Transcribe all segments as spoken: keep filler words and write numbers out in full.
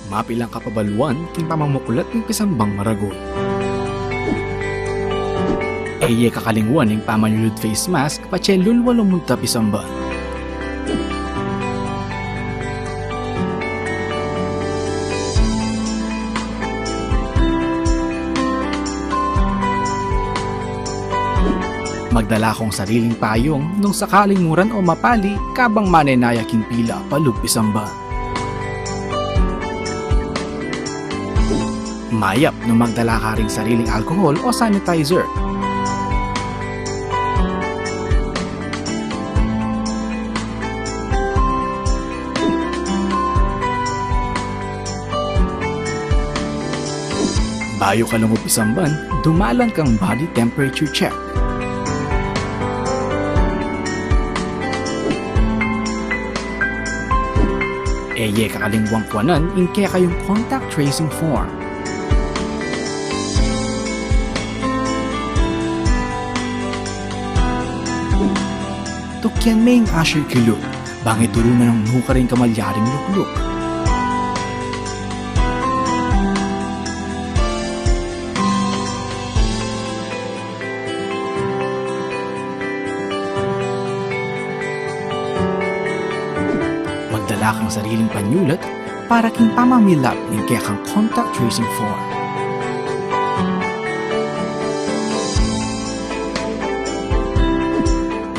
Mapilan kapabaluan king pamamuklat ning pisambang maragul. E ye kakalingwan ing pamanyulud face mask patse lulwa lumunta pisamban. Magdala kong sariling payung nung sakaling muran o mapali kabang manenaya king pila palub pisamban. Mayap nung magdala ka ring sariling alcohol o sanitizer. Bayu ka lungub pisamban, dumalan kang body temperature check. E ye kakalingwang kuanan ing kekayung contact tracing form. Tukyan me ing usher kilub, bang e turunan nung nukarin ka malyaring lukluk. Magdala kang sariling panyulat para king pamamilap ning kekang contact tracing form.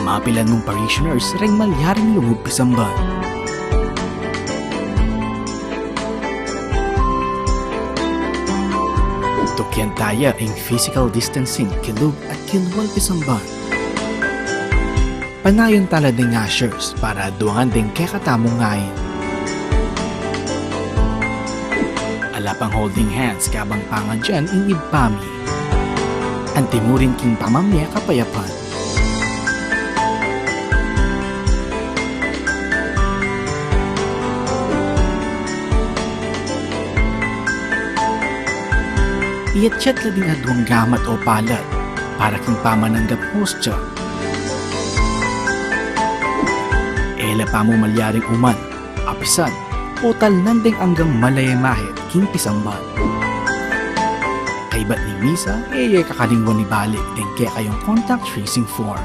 Mapilan mung parishioners reng malyaring lungub pisamban. Tukyan taya ing physical distancing kilub at kilwal pisamban. Panayan tala ding ushers para duangan ding kekatamung ngain. Ala pang holding hands kabang pangadyan ing ibpa mi. Antimurin king pamamye kapayapan. Iyatyat la ding aduang gamat o palad para king pamananggap hostya. E la pamu malyaring uman, apisan, o talnan ding anggang malayamahit king pisamban. Kaybat ning misa, e ye kakalingwan ibalik ding kekayung contact tracing form.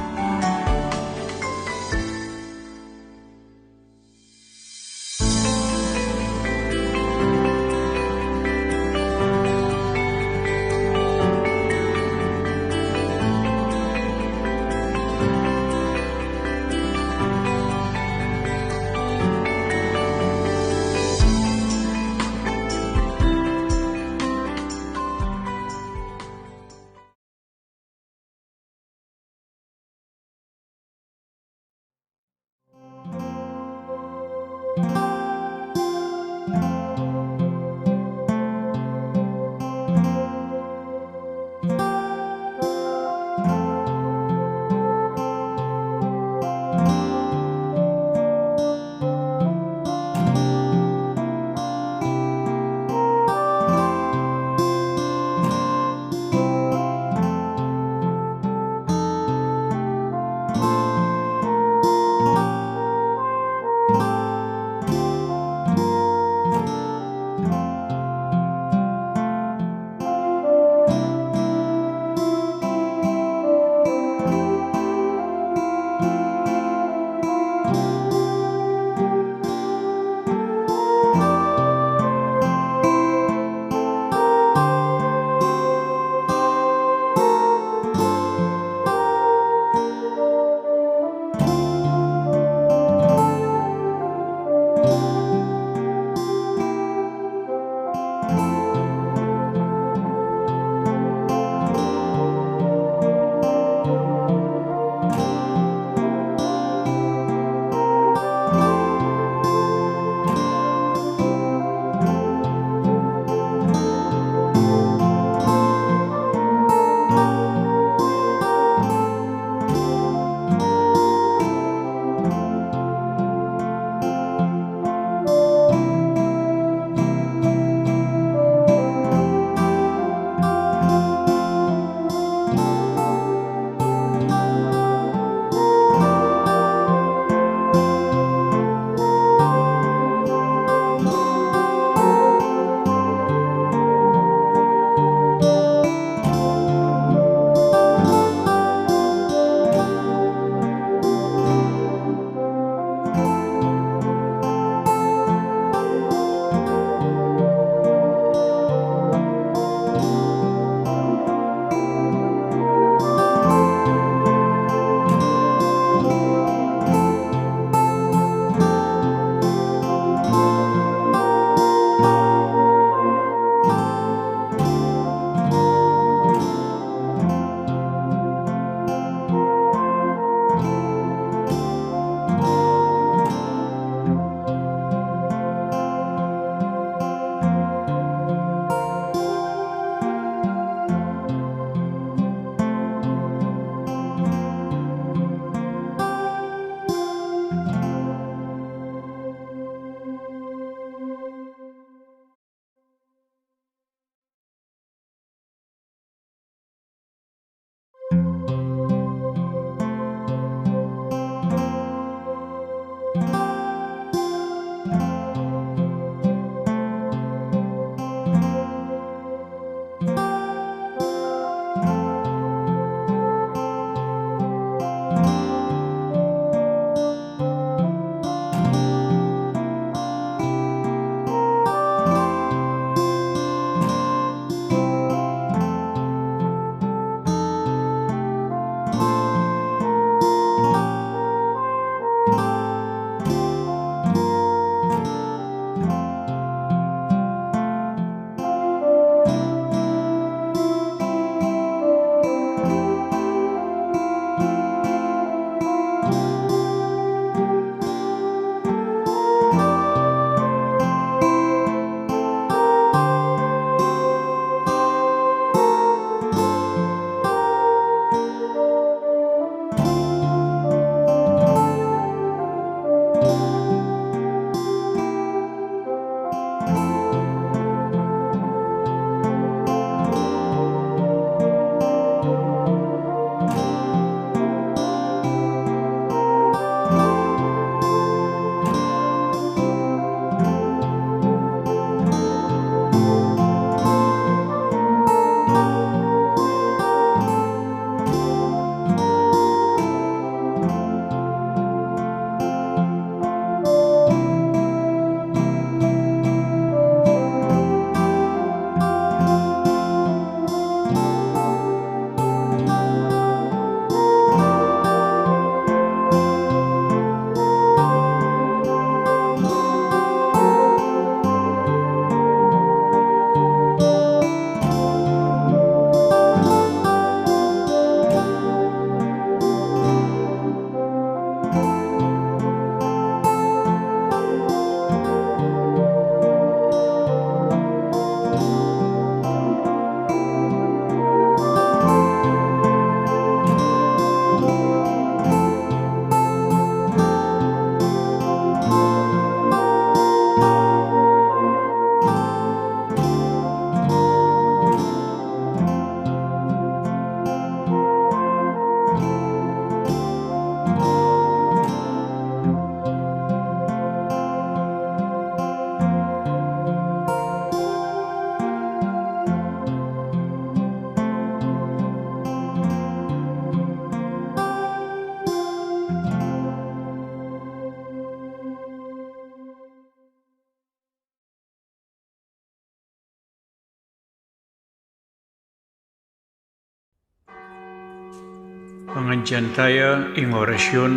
Pangadyan taya ing orasyun,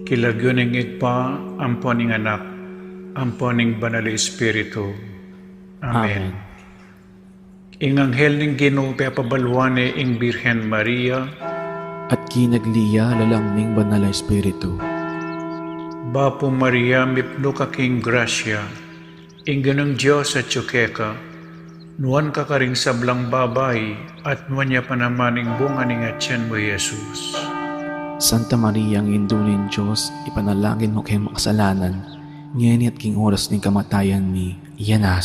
king lagyu ning Ibpa, ampo ning Anak, ampo ning Banal a Espiritu. Amen. Amen. Ing anghel ning Ginu pepabaluan ne ing Birhen Maria. At kinagli ya lalam ning Banal a Espiritu. Bapu Maria, mipnu ka king grasya, ing Ginung Dios atyu keka, nuan ka karing sablang babai, at nuan ya pa naman ing bunga ning atyan mu, Jesus. Santa Maria, Indu ning Dios, ipanalangin mu keng makasalanan, ngeni at king oras ning kamatayan mi. Amen.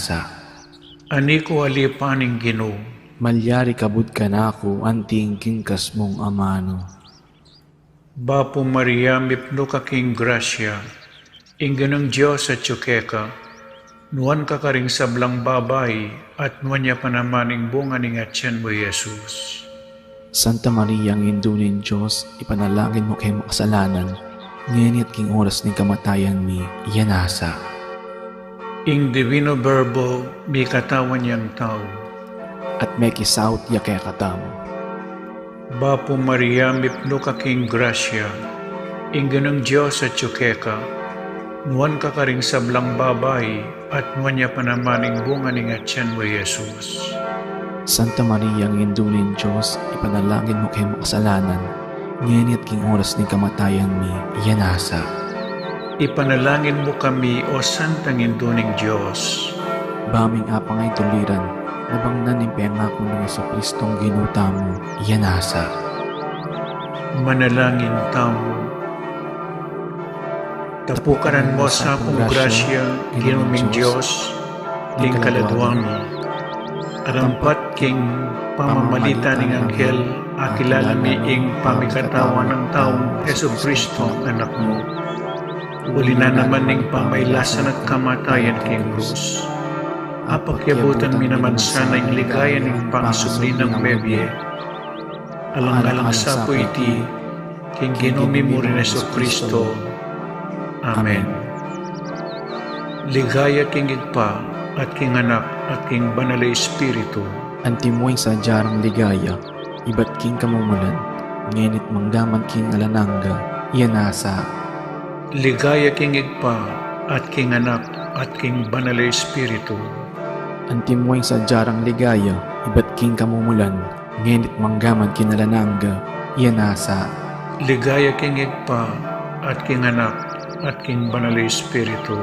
Ani ku alipan ing Ginu. Malyari kabud kanaku anti ing kingkas mung amanu. Bapu Maria, mipnu ka king grasya, ing Ginung Dios atyu keka, nuan ka karing sablang babai, at nuan ya pa naman ing bunga ning atyan mu, Jesus. Santa Maria, Indu ning Dios, ipanalangin mu keng makasalanan, ngeni at king oras ning kamatayan mi. Amen. Ing Divino Verbo mikatawan yang tau. At mekisaut ya kekatamu. Bapu Maria, mipnu ka king grasya, ing Ginung Dios atyu keka, nuan ka karing sablang babai, at nuan ya pa naman ing bunga ning atyan mu, Jesus. Santa Maria, Indu ning Dios, ipanalangin mu keng makasalanan, ngeni at king oras ning kamatayan mi. Amen. Ipanalangin mu kami, O Santang Indu ning Dios. Ba ming apang a ituliran, nabangnan ning pengaku nang Jesucristong Ginu tamu. Amen. Manalangin tamu. Tapukanan mu sa kung grasya, Ginu ming Dios, ding kaladua mi. At ampat king pamamagitan ning anghel, akilala mi ing pamikatawan nang taung Jesucristo, Anak mu. Uli na naman ning pamailasan at kamatayan king krus, apakyabutan mi naman sana ing ligaya ning pangasubli nang mebie. Alang-alang sa pu iti, king Ginu mi mu ring Jesucristo. Amen. Ligaya king Ibpa, at king Anak, at king Banal a Espiritu. Antimo ing sadya rang ligaya, ibat king kamumulan, ngeni't manggaman king alang angga. Amen. Ligaya king Ibpa, at king Anak, at king Banal a Espiritu. Antimo ing sadya rang ligaya, ibat king kamumulan, ngeni't manggaman king alang angga. Amen. Ligaya king Ibpa, at king Anak, at king Banal a Espiritu.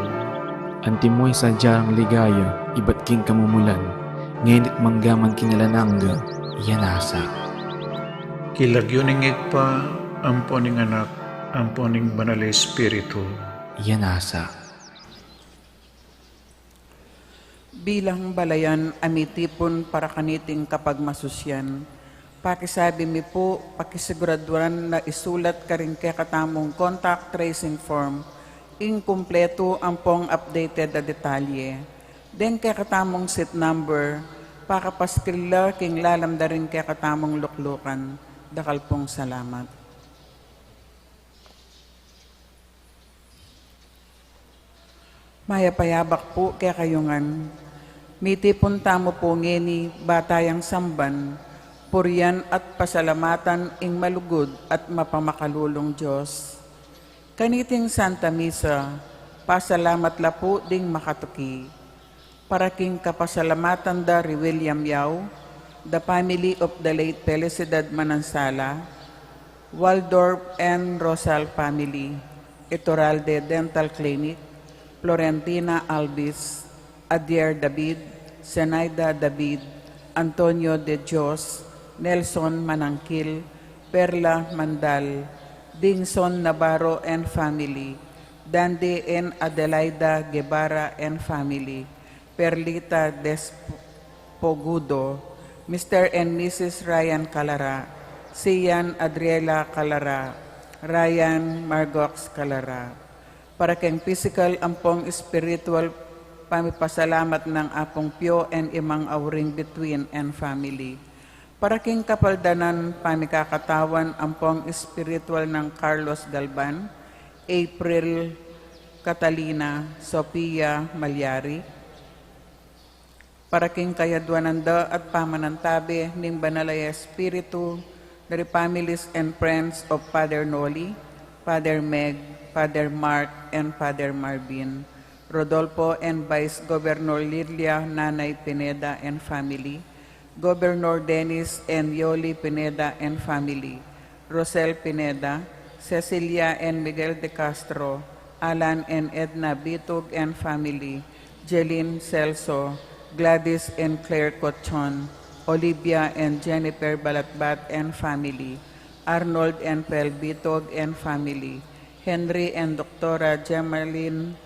Antimo ing sadya rang ligaya, ibat king kamumulan, ngeni't manggaman king alang angga. Amen. King lagyu ning Ibpa, ampo ning Anak, ampo ning Banal a Espiritu. Amen. Bilang balayan a mitipun para kaniting kapagmasusyan, pakisabi mi pu, pakisiguraduan na isulat karing kekatamung contact tracing form ing kumpletu ampong updated a detalye. Deng kekatamung seat number, pakapaskil la king lalam da ring kekatamung luklukan. Dakal pung salamat. Mayap a yabak pu kekayu ngan. Mitipun tamu pu ngeni ba tayang samban, purian at pasalamatan ing malugud at mapamakalulung Dios. Kaniting Santa Misa, pasalamat la pu ding makatuki. Para king kapasalamatan da ri William Yao, the family of the late Felicidad Manansala, Waldorf and Rosal family, Iturralde Dental Clinic, Florentina Alvis, Adier David, Zenaida David, Antonio de Dios, Nelson Manangkil, Perla Mandal, Dingson Navarro and family, Dande and Adelaida Guevara and family, Perlita Despogudo, Mister and Missus Ryan Calara, Sian Adriela Calara, Ryan Margox Calara. Para keng pisikal ampong espiritual pamipasalamat nang Apung Pio and Imang Auring Bituin and family. Para king kapaldanan pamikakatawan ampong espiritual nang Carlos Galban, April Catalina, Sofia Malyari. Para king kayaduanan da at pamanantabe ning Banal a Espiritu, The families and friends of Father Noli, Father Meg, Father Mark, and Father Marvin, Rodolfo and Vice Governor Lilia Nanay Pineda and family, Governor Dennis and Yoli Pineda and family, Rosel Pineda, Cecilia and Miguel de Castro, Alan and Edna Bitug and family, Jeline Celso, Gladys and Claire Cochon, Olivia and Jennifer Balatbat and family, Arnold and Pel Bitug and family, Henry and Doctora Gemalin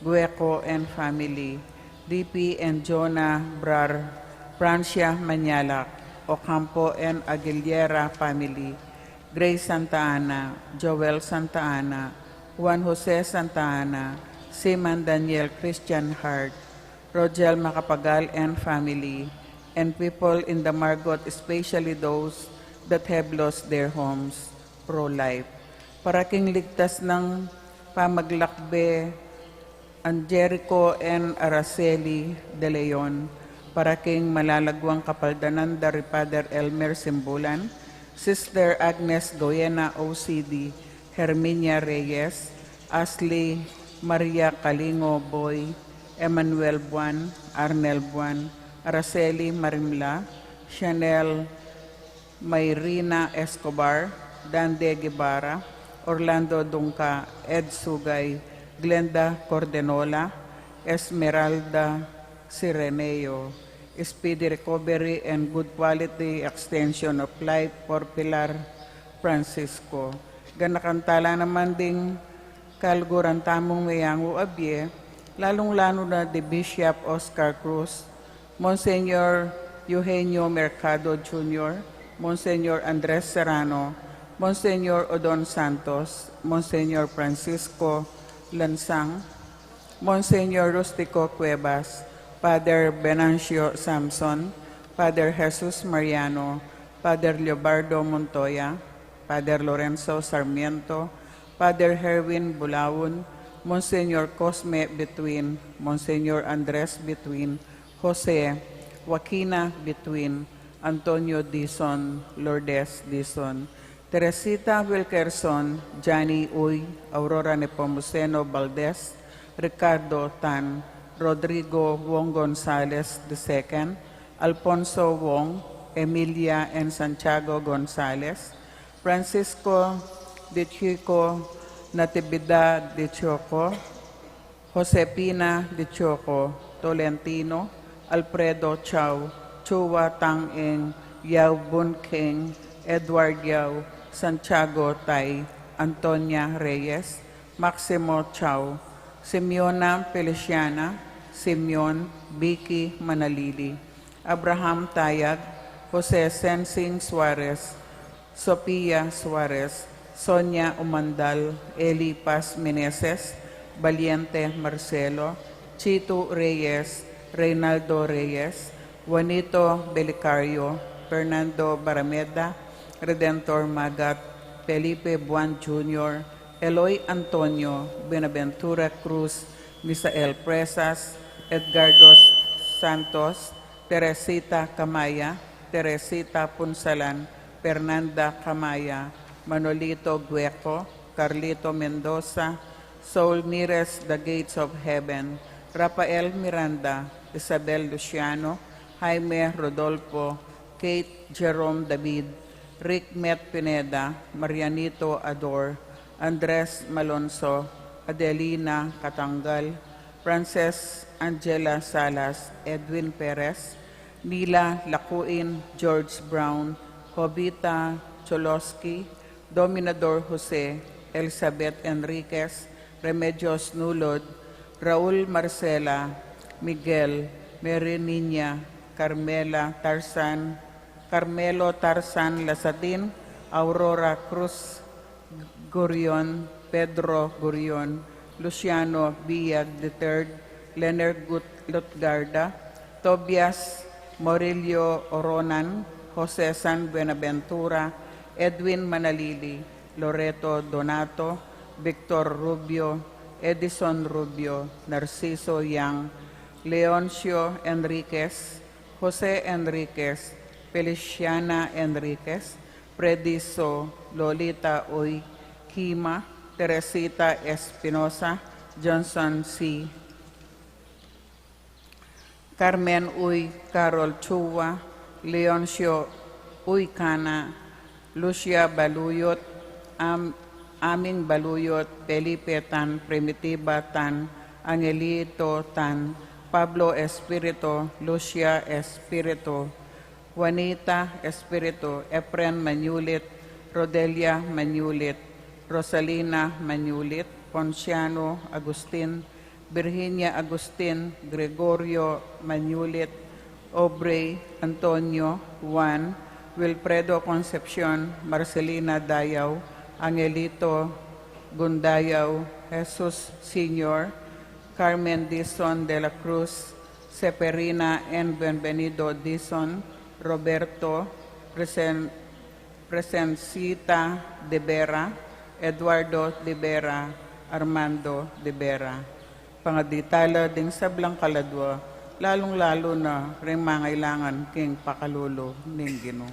Gueco and family, D P and Jonah Brar, Francia Mañalac, Ocampo and Aguilera family, Grace Santa Ana, Joel Santa Ana, Juan Jose Santa Ana, Seaman Daniel Christian Hart, Rogel Macapagal and family, and people in the Margot, especially those that have lost their homes, pro-life. Para king ligtas ng pamaglakbe, Angelico and Araceli de Leon, para king malalaguang kapaldanan da ri Father Elmer Simbulan, Sister Agnes Goyena O C D, Herminia Reyes, Ashley Maria Calingo Boy, Emmanuel Buan, Arnel Buan, Araceli Marimla, Chanel Mayrina Escobar, Dande Guevara, Orlando Dungca, Ed Sugay, Glenda Cordenola, Esmeralda Sireneo. Speedy recovery and good quality extension of life for Pilar Francisco. Ganakan tala naman ding kaluguran tamung meyangu a bie, lalung-lalu na di Bishop Oscar Cruz, Monsignor Eugenio Mercado Junior, Monsignor Andres Serrano, Monsignor Odon Santos, Monsignor Francisco Lansang, Monsignor Rustico Cuevas, Father Venancio Samson, Father Jesus Mariano, Father Leobardo Montoya, Father Lorenzo Sarmiento, Father Herwin Bulaun, Monsignor Cosme Between, Monsignor Andres Between, Jose, Joaquina Between, Antonio Dizon, Lourdes Dizon, Teresita Wilkerson, Johnny Uy, Aurora Nepomuceno Valdez, Ricardo Tan, Rodrigo Wong Gonzalez the second, Alfonso Wong, Emilia and Santiago Gonzalez, Francisco de Chico, Natividad de Choco, Josefina de Choco, Tolentino, Alfredo Chao, Chua Tang Eng, Yao Bun King, Edward Yao, Santiago Tai, Antonia Reyes, Maximo Chao, Simeona Feliciana, Simeon, Vicky Manalili, Abraham Tayag, Jose Sensing Suarez, Sophia Suarez, Sonia Umandal, Eli Paz Meneses, Valiente Marcelo, Chito Reyes, Reynaldo Reyes, Juanito Belicario, Fernando Barameda, Redentor Magat, Felipe Buan Junior, Eloy Antonio, Buenaventura Cruz, Misael Presas, Edgardo Santos, Teresita Camaya, Teresita Punsalan, Fernanda Camaya, Manolito Gueco, Carlito Mendoza, Saul Mires, The Gates of Heaven, Rafael Miranda, Isabel Luciano, Jaime Rodolfo, Kate Jerome David, Rick Met Pineda, Marianito Ador, Andres Malonzo, Adelina Catangal, Frances Angela Salas, Edwin Perez, Nila Lacuin, George Brown, Jovita Choloski, Dominador Jose, Elizabeth Enriquez, Remedios Nulod, Raul Marcela, Miguel, Mary Nina, Carmela Tarzan, Carmelo Tarzan Lasadin, Aurora Cruz Gurion, Pedro Gurion, Luciano Biag the third, Lener Gut-, Lutgarda, Tobias Morillo Oronan, Jose San Buenaventura, Edwin Manalili, Loreto Donato, Victor Rubio, Edison Rubio, Narciso Yang, Leoncio Enriquez, Jose Enriquez, Feliciana Enriquez, Prediso, Lolita Uy Kima, Teresita Espinosa, Johnson C. Carmen Uy, Carol Chua, Leoncio Uy Cana, Lucia Baluyot, Am-, Aming Baluyot, Felipe Tan, Primitiva Tan, Angelito Tan, Pablo Espiritu, Lucia Espiritu, Juanita Espiritu, Efren Manyulit, Rodelia Manyulit, Rosalina Manyulit, Ponciano Agustin, Virginia Agustin, Gregorio Manyulit, Aubrey Antonio, Juan, Wilfredo Concepcion, Marcelina Dayaw, Angelito Gundayaw, Jesus Senior, Carmen Dizon de la Cruz, Seferina and Bienvenido Dizon, Roberto, Presen-, Presencita de Vera, Eduardo de Vera, Armando de Vera. Pangadi tala ding sablang kaladwa, lalung-lalu na ring mangailangan king pakalulu ning Ginu.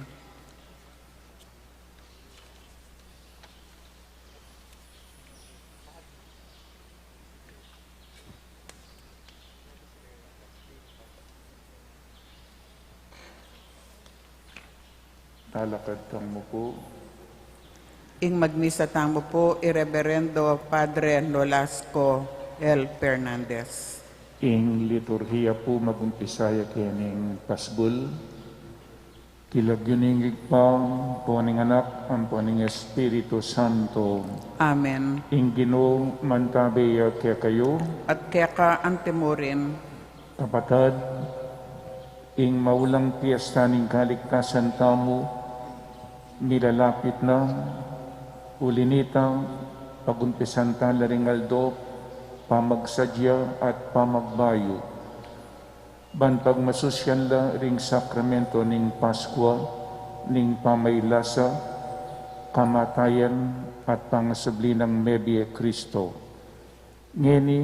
Talakad tamu pu. Ing magmisa tamu pu i Reverendo Padre Nolasco L. Fernandez. Ing liturhiya pu magumpisaya kening pasbul. King lagyu ning Ibpa, ampo ning Anak, ampo ning Espiritu Santo. Amen. Ing Ginu mantabe ya kekayu. At keka antimurin. Kapatad, ing maulang piesta ning kaligtasan tamu, milalapit na, uli nita, pagumpisan tala ring aldo, pamagsadya at pamagbayu. Ban pagmasusyan la ring sakramento ning Paskua, ning pamailasa, kamatayan, at pangasubli nang mebie Kristo. Ngeni,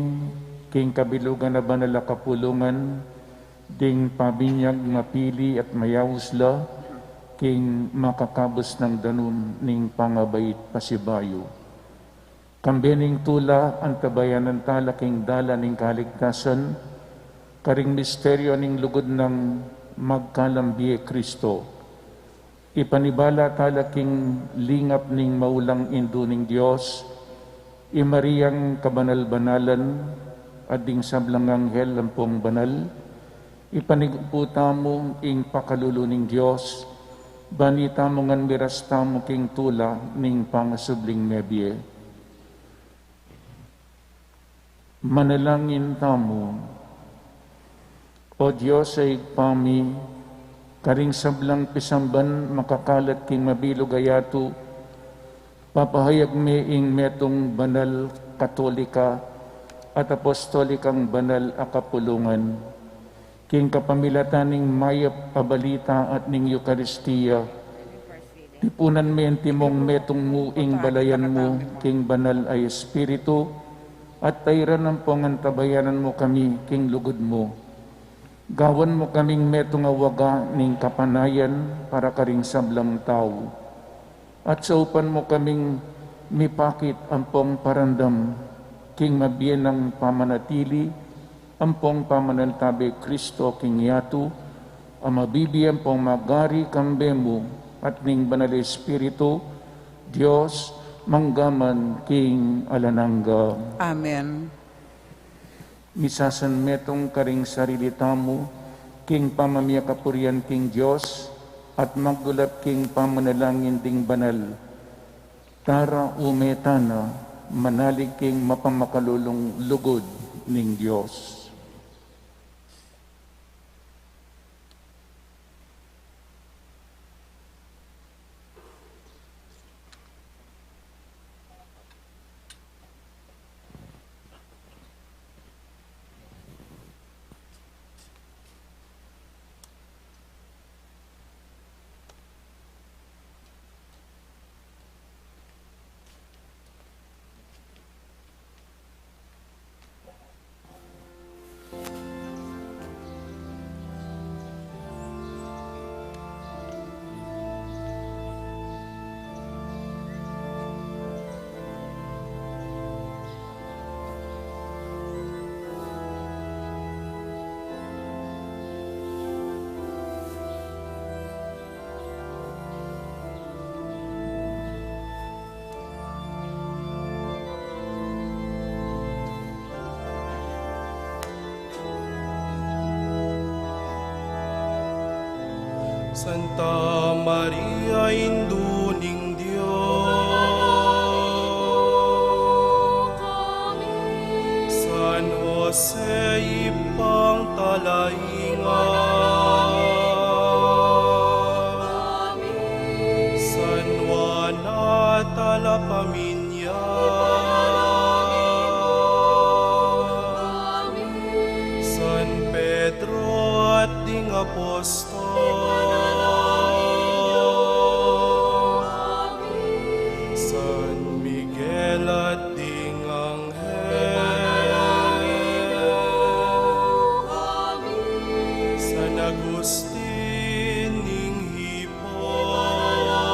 king kabilugan na banal a kapulungan, ding pabinyag mapili at mayaus la, king makakabus nang danum ning pangabait pasibayu. Kambe ning tula, antabayanan tala king dalan ning kaligtasan, karing misteryo ning lugud nang magkalambi Kristo. Ipanibala tala king lingap ning maulang indu ning Dios, i Mariang kabanal-banalan, at ding sablang anghel ampong banal, ipanigupu tamu ing pakalulu ning Dios, ban itamu ngan miras tamu king tula ning pangasubling mebie. Manalangin tamu. O Dios a Ibpa mi, karing sablang pisamban makakalat king mabilug a yatu, papahayag mi ing metung banal, katolika, at apostolikang banal a kapulungan. King kapamilatan ning mayap a balita at ning Eukaristia, tipunan mi antimong metung mu ing balayan mu king banal a Espiritu, at tairan ampong antabayanan mu kami king lugud mu. Gawan mu kaming metung a waga ning kapanayan para karing sablang tau. At saupan mu kaming mipakit ampong parandam king mabie nang pamanatili ampong pamanantabe Kristo king yatu, a mabibie ampong magari kambe mu at ning Banal Espiritu, Dios, mangga man king alang angga. Amen. Misasanmetung karing sarili tamu king pamamie kapurian king Dios, at magdulap king pamanalangin ding banal. Tara, ume tana, manalig king mapamakalulung lugud ning Dios. Santa Maria, Indu ning Dios, San Jose, Ibpang talainga, San Juana talapaminya, San Pedro at ding apostol, San Miguel at ding anghel, San Agustin ning Hipona,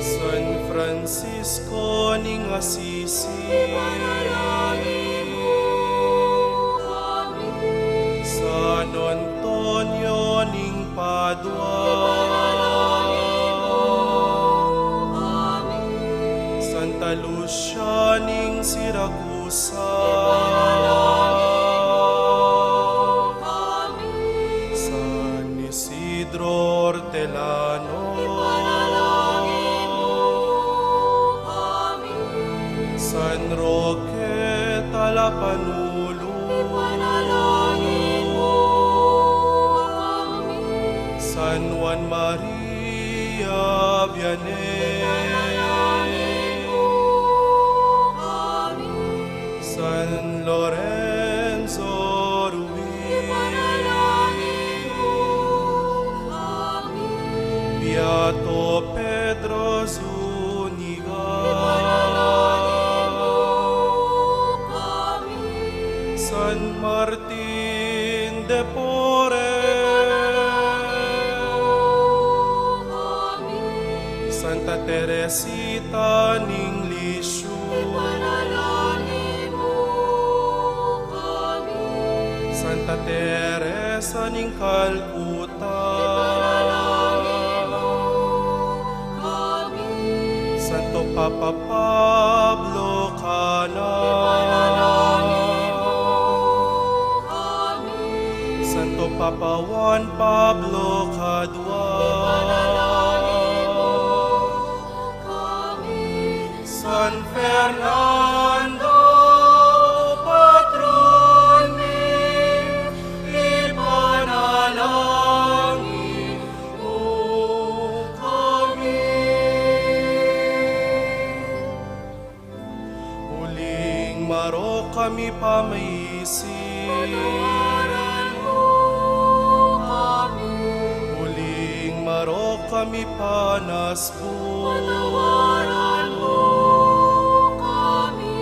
San Francisco ning Assisi, San Antonio ning Padua, Santa Lucia ning Siracusa, San Isidro Hortelano, San Roque Talapanulu, San Juan Maria Vianney, San Lorenzo Ruiz, Beato Pedro Zuniga, San Martin de Porres, Santa Teresita ning Lisieux, Santa Teresa ning Calcutta, Santo Papa Pablo Canab, Santo Papa Juan Pablo Cadua, San Fernando, patron mi, ipanalangin mu kami. Uling marok kami pamaisip, patawaran mu kami. Uling marok kami panasbut, patawaran mu kami.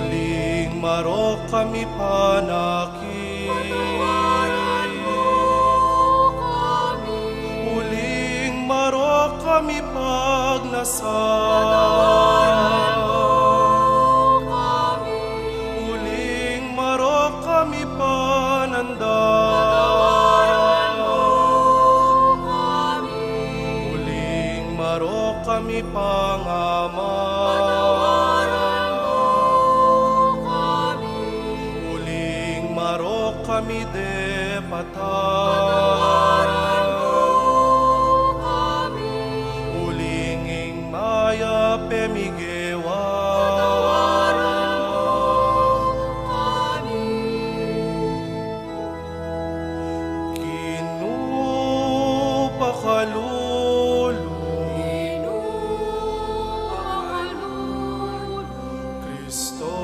Uling marok kami panakit, patawaran mu kami. Uling marok kami pagnasal, patawaran mu kami. Uling marok kami panandal, patawaran mu kami. Uling marok kami pangamal, patawaran mu kami. Uling marok kami depatan, patawaran mu kami. Uling ing mayap e mi gewa, patawaran mu kami. Ginu pakalulu, Ginu pakalulu. Kristo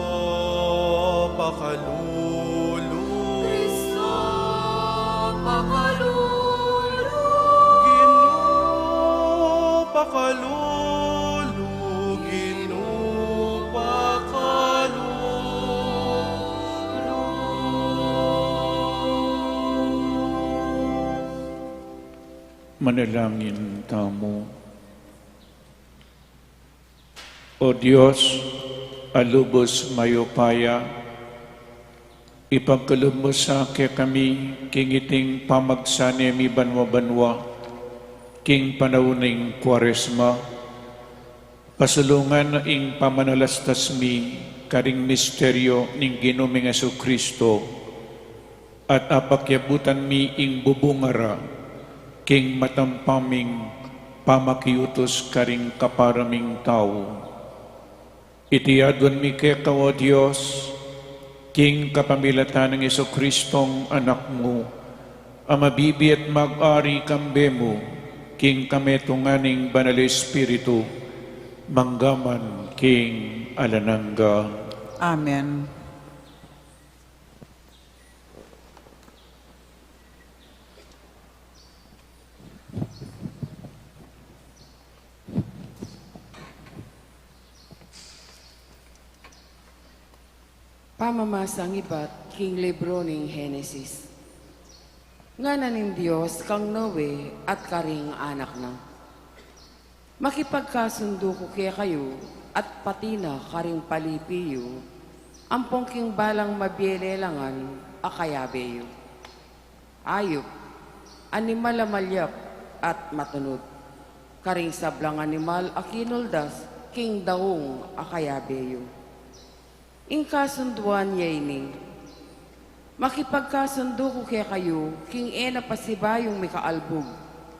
pakalulu, Kristo pakalulu. Ginu pakalulu, Ginu pakalulu. Manalangin tamu. O Dios, a lubus mayupaya, ipagkalub mu sa kekami king iting pamagsane mi banua-banua king panaun ning Kuaresma, pasulungan ing pamanalastas mi karing misteryo ning Ginu ming Jesucristo, At apakyabutan mi ing bubunga ra king matampaming pamakiutus karing kapara ming tau. Iti aduan mi keka, O Dios, king kapamilatan nang Jesucristong Anak mu, a mabibie at mag-ari kambe mu, king kametungan ning Banal Espiritu, mangga man king alang angga. Amen. Pamamasang ibat king libro ning Henesis. Ngana ning Dios kang Noe at karing anak na, Makipagkasundu ku kekayu at pati na karing palipi yu, ampong king balang mabie lelangan a kayabe yu. Ayup, animal a malyap at matunud, karing sablang animal a kinuldas king daung a kayabe yu. Ing kasunduan ya ini, makipagkasundu ku kekayu king e na pasibayung mikaalbug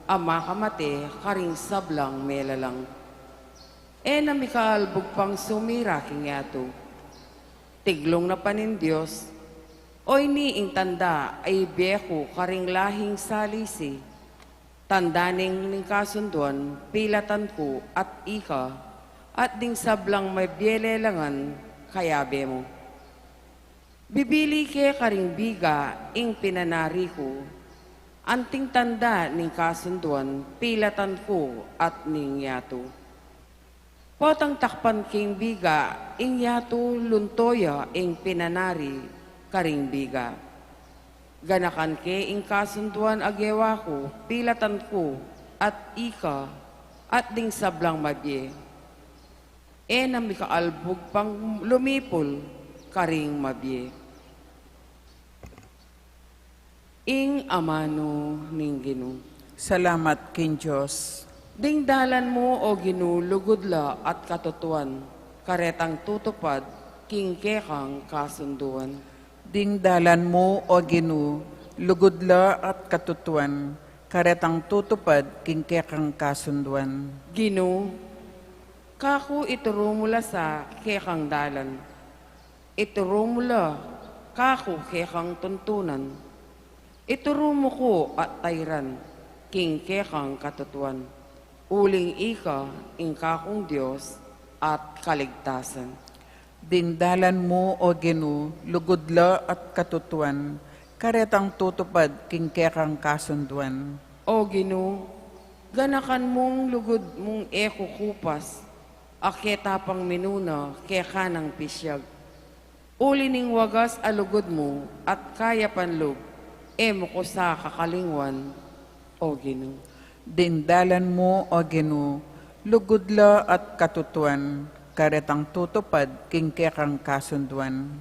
a makamate karing sablang melalang. E na mikaalbug pang sumira king yatu. Tiglung na pa ning Dios, o ini ing tanda a ibie ku karing lahing salisi, tanda ning, ning kasunduan pilatan ku at ika, at ding sablang mabie lelangan kayabe mu. Bibili ke karing biga ing pinanari ku, anting tanda ning kasunduan pilatan ku at ning yatu. Potang takpan king biga ing yatu, lunto ya ing pinanari karing biga. Ganakan ke ing kasunduan a gewa ku pilatan ku at ika at ding sablang mabie. E na mikaalbug pang lumipul karing mabie. Ing amanu ning Ginu. Salamat king Dios. Ding dalan mu, O Ginu, lugud la at katutuan, karetang tutupad king kekang kasunduan. Ding dalan mu, O Ginu, lugud la at katutuan, karetang tutupad king kekang kasunduan. Ginu, kaku ituru mu la sa kekang dalan. Ituru mu la kaku kekang tuntunan. Ituru mu ku at tairan king kekang katutuan. Uling ika ing kakung Dios at kaligtasan. Ding dalan mu, O Ginu, lugud la at katutuan, karetang tutupad king kekang kasunduan. O Ginu, ganakan mung lugud mung e kukupas, a ketapang minuna keka nang pisyag. Uli ning wagas a lugud mu at kayapan lub, e mu ku sa kakalingwan, O Ginu. Ding dalan mu, O Ginu, lugud la at katutuan, karetang tutupad king kekang kasunduan.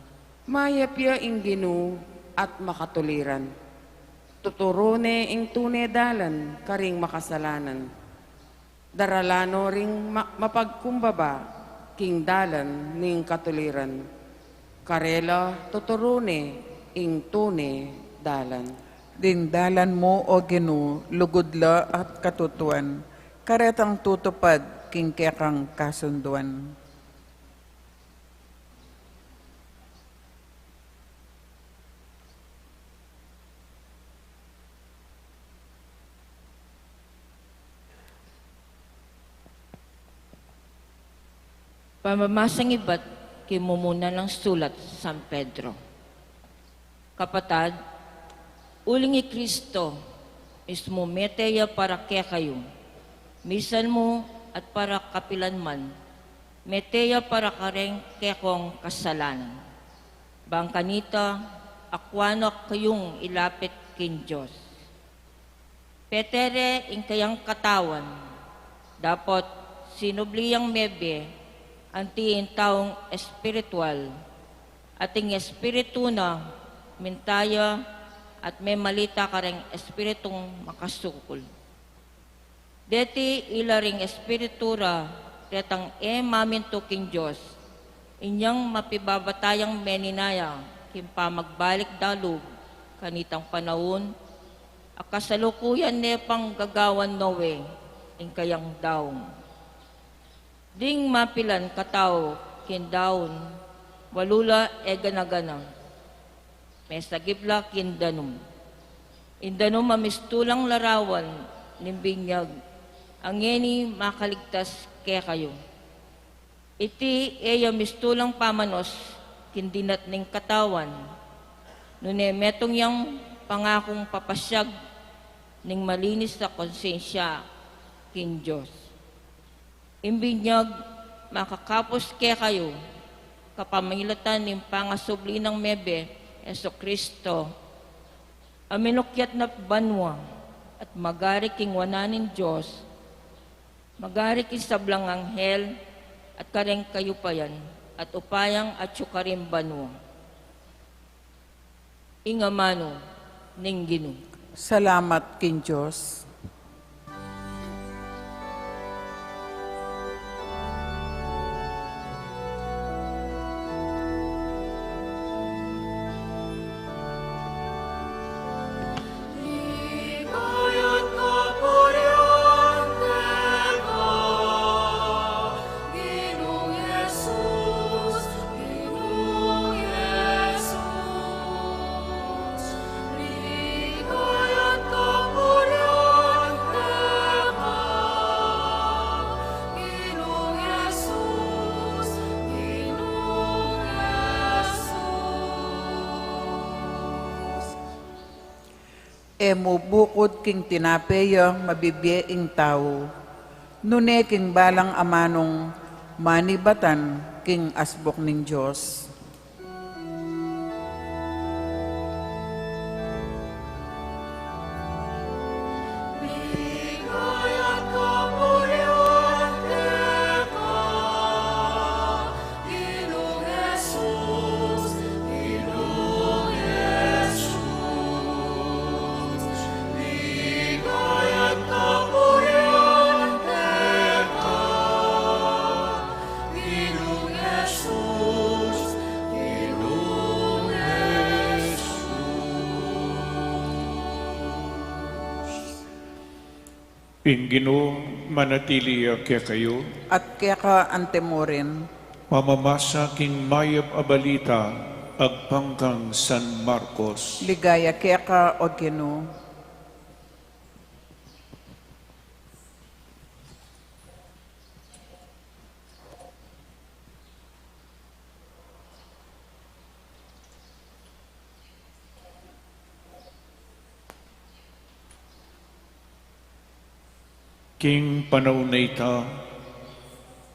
Mayap ya ing Ginu at makatuliran. Tuturu ne ing tune dalan karing makasalanan. Daralan no ring ma-, mapagkumbaba king dalan ning katuliran. Karela tuturu ne ing tune dalan. Ding dalan mu, O Ginu, lugud la at katutuan, karetang tutupad king kekang kasunduan. Pamamasang ibat king mumuna nang sulat San Pedro. Kapatad, uling i Kristo mismu mete ya para kekayu, misan mu at para kapilan man, mete ya para kareng kekong kasalanan. Bang kanita, akwa na kayung ilapit king Dios. Pete re ing kayang katawan, dapot sinubli yang mebie anti ing taung espiritual, at ing espiritu na minta ya at memalita kareng espiritung makasukul. Deti ila ring espiritu ra retang e mamintu king Dios, inyang mapibabatayang meninaya king pamagbalik da lub Kanitang panaun, a kasalukuyan ne pang gagawan Noe ing kayang daun. Ding mapilan katau king daun, walu la e gana-gana, mesagip la king danum. Ing danum a mistulang larawan ning binyag, a ngeni makaligtas kekayu. Iti e ya mistulang pamanos king dinat ning katawan, nune metung yang pangakung papasyag ning malinis a konsensya king Dios. Ing binyag makakapus kekayu kapamilatan ning pangasubli nang mebie, Jesucristo, a minukyat na banua at magari king wanan ning Dios, magari king sablang anghel at kareng kayupayan at upayang atyu karin banua. Ing amanu ning Ginu. Salamat king Dios. E mu bukud king tinape ya mabibie ing tau, nune king balang amanung manibatan king asbuk ning Dios. Ing Ginu manatili ya kekayu. At keka antimurin. Pamamasa king mayap a balita agpang kang San Marcos. Ligaya keka, O Ginu. King panaun a ita,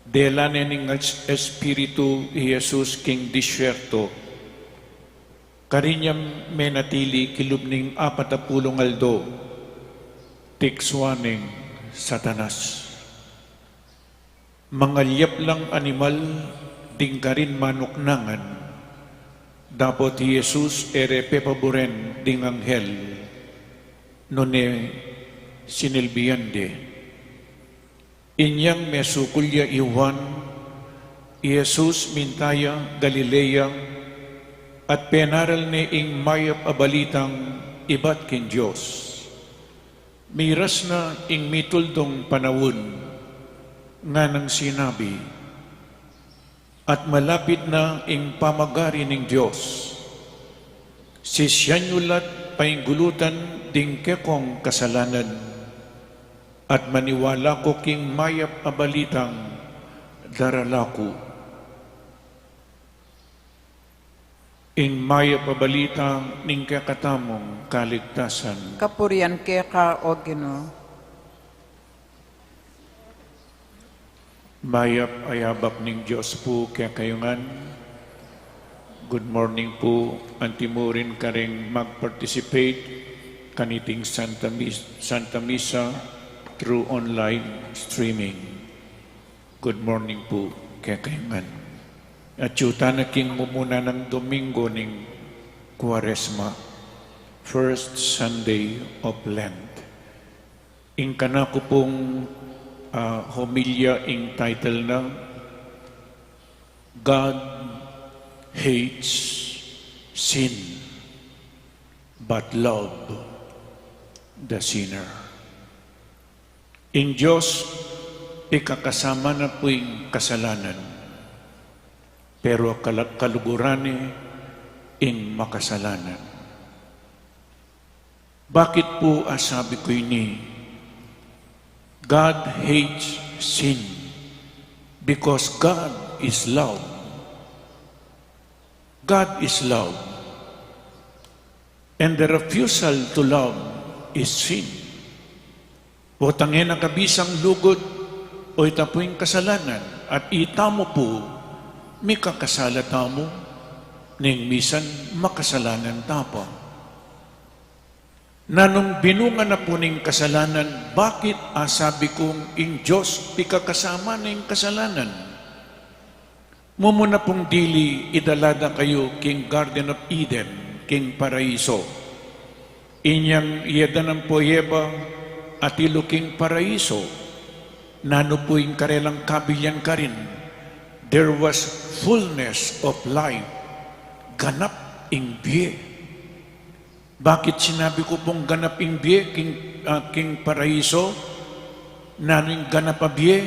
dela ne ning es-, Espiritu i Jesus king disyerto. Karin yang menatili kilub ning apat a pulung aldo, tikswan neng Satanas. Mangalyap lang animal ding karin manuknangan, dapot i Jesus e re pepaburen ding anghel, nune sinilbian de. Inyang mesukul ya i Juan, i Jesus minta ya Galilea, at penaral ne ing mayap a balitang ibat king Dios. Miras na ing mituldung panaun, nganang sinabi, at malapit na ing pamagari ning Dios. Sisyan yu la't painggulutan ding kekong kasalanan, at maniwala ku king mayap a balitang darala ku. Ing mayap a balita ning kekatamung kaligtasan. Kapurian keka, O Ginu. Mayap a yabak ning Dios pu kekayu ngan. Good morning pu, antimurin karing mag-participate kaniting Santa Mis-, Santa Misa through online streaming. Good morning pu kekayu ngan. Atyu tana king mumuna nang Domingo ning Kuaresma, first Sunday of Lent. Ing kanaku pung, ah, homilya, ing title na, God Hates Sin. but love the sinner. Ing Dios, pikakasama na pu ing kasalanan, pero kala-, kaluguran ne ing makasalanan. Bakit pu asabi ku ini? God hates sin because God is love. God is love. And the refusal to love is sin. Potang e na kabisang lugud, o ita pu ing kasalanan, at itamu pu, mikakasala tamu, ning misan makasalanan ta pa. Nanung binunga na pu ning kasalanan, bakit asabi kung ing Dios pikakasama na ing kasalanan? Mumuna pung dili, idala da kayu king Garden of Eden, king paraiso. Inyang iyadanan pu i Eva atilu king paraiso, nanu pu ing karelang kabilyan karin? There was fullness of life. Ganap ing bie. Bakit sinabi ku pung ganap ing bie king, ah, king paraiso? Nanu ing ganap a bie?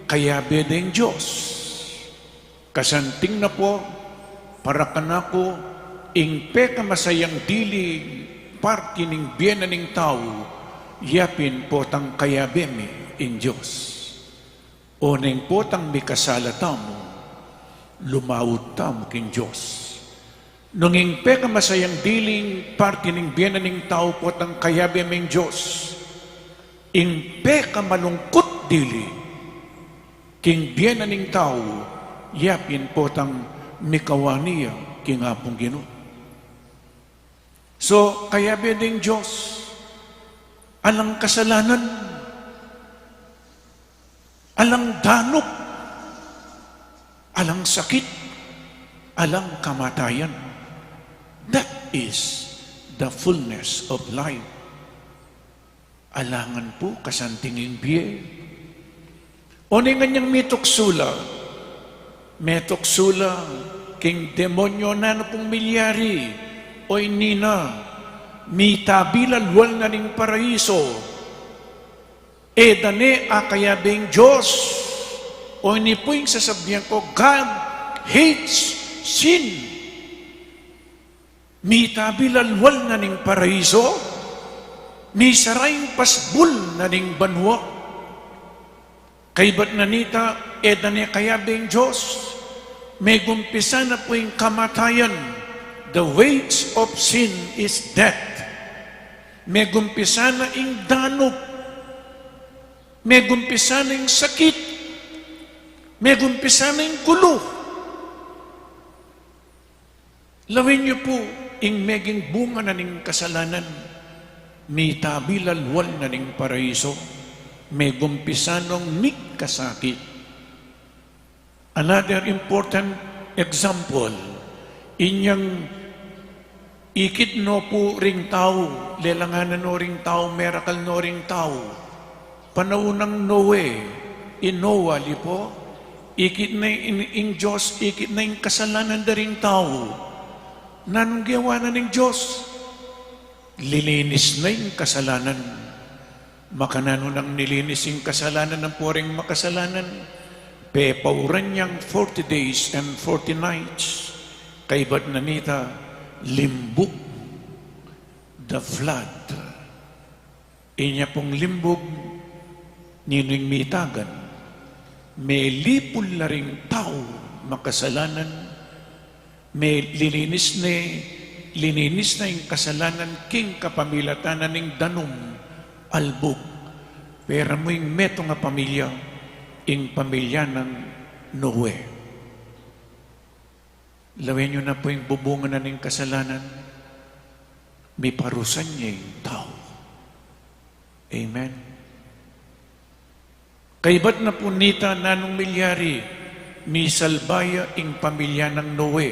Kayabe deng Dios. Kasanting na pu, para kanaku, ing pekamasayang dili parti ning bie na ning tau, yapin potang kayabe mi ing Dios. Oneng potang mikasala tamu, lumaud tamu king Dios. Nung ing pekamasayang diling parti ning bie na ning tau potang kayabe ming Dios, ing pekamalungkut dili king bie na ning tau, yapin potang mikawani ya king Apung Ginu. So, kayabe ding Dios, alang kasalanan, alang danup, alang sakit, alang kamatayan. That is the fullness of life. Alangan pu kasanting ing bie. Oneng anyang mituksu la, metuksu la king demonyo, nanu pung milyari? Oy nina, mitabi la lual na ning paraiso. E da ne akayabe ing Dios. O ini pu ing sasabian ku, God hates sin. Mitabi la lual na ning paraiso, misara ing pasbul na ning banua. Kaybat na nita, e da ne kayabe ing Dios, megumpisa na pu ing kamatayan. The wage of sin is death. Megumpisa na ing danup. Megumpisa na ing sakit. Megumpisa na ing gulu. Lawen yu pu, ing meging bunga na ning kasalanan, mitabi la lual na ning paraiso, megumpisa nong mikasakit. Another important example, inyang ikit no pu ring tau, lelanganan no ring tau, merakal no ring tau. Panaun nang Noe, i Noah, ali pu, ikit na ing, ing Dios, ikit na ing kasalanan da ring tau. Nanung gewa na ning Dios? Lininis na ing kasalanan. Makananu nang nilinis ing kasalanan ampo ring makasalanan? Pepauran yang forty days and forty nights. Kaybat na nita, limbug, the flood. Inya pung limbug, ninu ing mitagan? Melipul la ring tau makasalanan, me-, lininis ne, lininis na ing kasalanan king kapamilatan na ning danum, albug. Pera mu ing metung a pamilya, ing pamilya nang Noe. Lawen yu na pu ing bubunga na ning kasalanan, miparusan ya ing tau. Amen. Kaybat na pu nita, nanung milyari? Misalba ya ing pamilya nang Noe.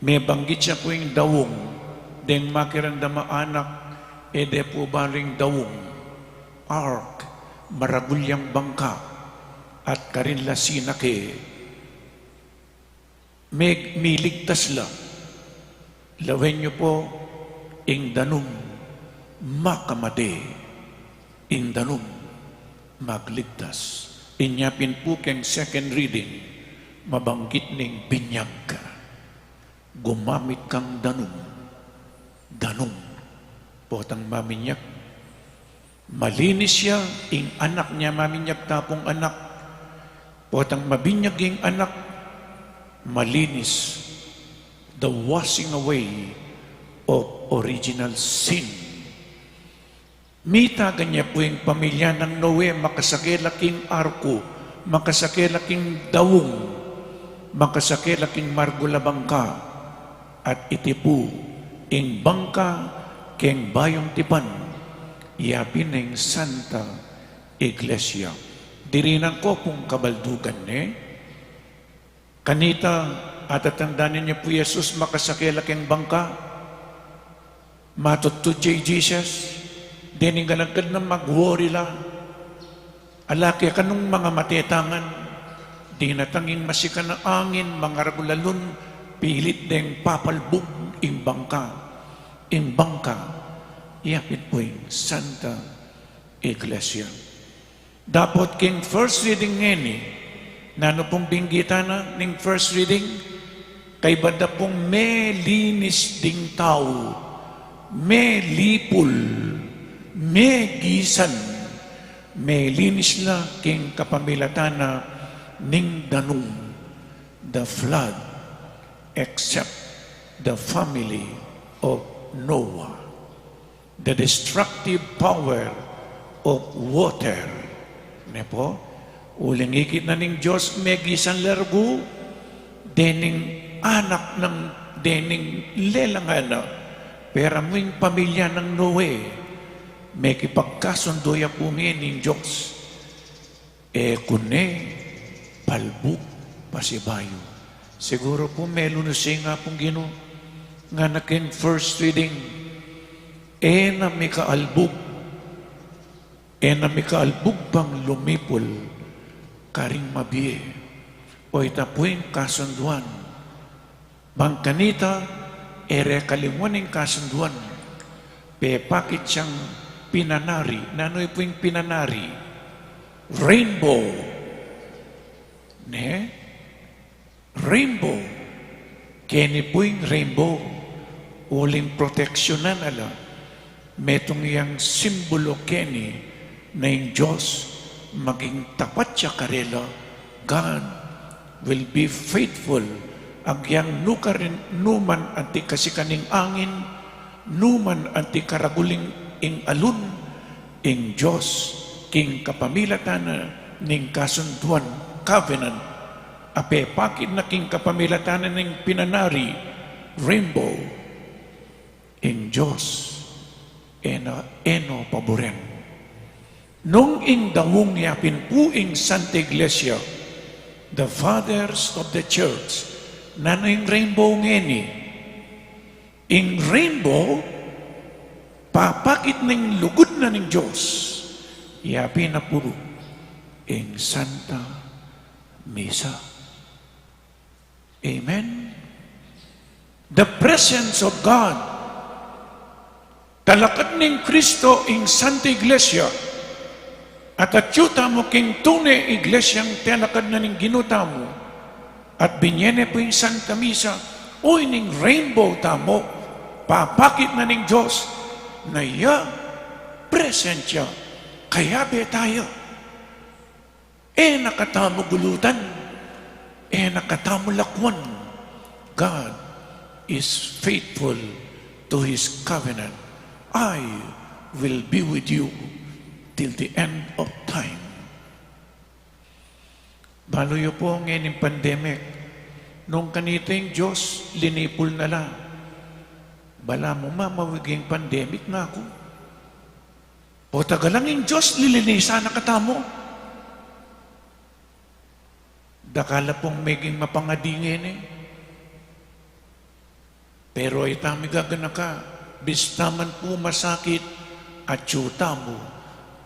Mebanggit ya pu ing daung, deng makiramdam a anak, e de pu balu ing daung. Ark, maragul yang bangka, at karin la sinake. Meg-, miligtas la. Lawen yu pu, ing danum makamate, ing danum magligtas. Inya pin pu keng second reading, mabanggit ning binyag ka. Gumamit kang danum. Danum. Potang maminyag, malinis ya, ing anak nya maminyag tapung anak. Potang mabinyag ing anak, malinis. The washing away of original sin. Mitagan ya pu ing pamilya nang Noe, makasakela king arku, makasakela king daung, makasakela king margul a bangka, at iti pu ing bangka keng bayung tipan, yapin ing Santa Iglesia. Dirinan ko pung kabaldugan ne. Kanita, atatandanan ya pu i Jesus makasakela keng bangka. Matutudye i Jesus, dening galangkad na mag-worry la. Ala ke kanung mangamate tangan, dinatang ing masikan a angin, mangaragul a lun, pilit deng papalbug ing bangka. Ing bangka, yapin pu ing Santa Iglesia. Dapot king first reading ngeni, nanu pung binggitan na ning first reading? Kaybat da pung melinis ding tau, melipul, megisan, melinis la king kapamilatan na ning danum, the flood, except the family of Noah. The destructive power of water. Ne pu, uling ikit na ning Dios, megisan la rugu, dening anak nang, dening lelang anak, pera mu ing pamilya nang Noe, mekipagkasundu ya pu ngeni ning Dios. E ku ne palbug pasibayu. Siguru pu melunus ya ing Apung Ginu. Ngana king first reading, e na mikaalbug, e na mikaalbug pang lumipul karing mabie. O ita pu ing kasunduan. Bang kanita, e re kalingwan ing kasunduan, pepakit yang pinanari. Nanu pu ing pinanari? Rainbow. Ne? Rainbow. Keni pu ing rainbow, uling proteksyonan na la. Metung yang simbolo keni na ing Dios, maging tapat ya karela. God will be faithful. Agyang nukarin, numan anti kasikan ning angin, numan anti karagul ing alun, ing Dios king kapamilatan na ning kasunduan, covenant, a pepakit na king kapamilatan na ning pinanari, rainbow. Ing Dios, e na, e no paburen. Nung ing daung yapin pu ing Santa Iglesia, the fathers of the church, nanu ing rainbow ngeni? Ing rainbow, papakit ning lugud na ning Dios, yapin na pu ing Santa Misa. Amen. The presence of God. Talakad ning Kristo ing Santa Iglesia, at atyu tamu king tune Iglesiang telakad na ning Ginu tamu, at binye ne pu ing Santa Misa, o ining rainbow tamu, papakit na ning Dios, na ya present ya, kayabe taya. E na katamu gulutan, e na katamu lakwan. God is faithful to His covenant. I will be with you till the end of time. Balu yu pu ngening pandemic, nung kanita ing Dios linipul na la, balamu mamawig ing pandemic, ngaku. O tagalang ing Dios lilinisan na katamu. Dakal la pung meging mapangadi ngeni. Pero ita migaganaka, bista man pu masakit, atyu tamu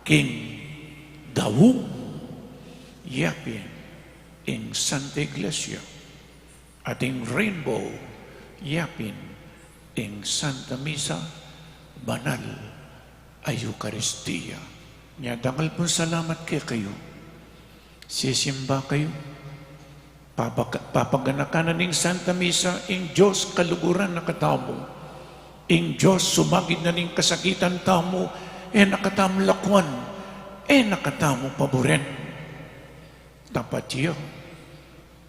king daung, yapin ing Santa Iglesia. At ing rainbow, yapin ing Santa Misa, banal a Eukaristia. Nya, dakal pung salamat kekayu. Sisimba kayu. Papag-, papaganakan na ning Santa Misa ing Dios kaluguran na katamu. Ing Dios sumagid na ning kasakitan tamu, e na katamu lakuan, e na katamu paburen. Tapat ya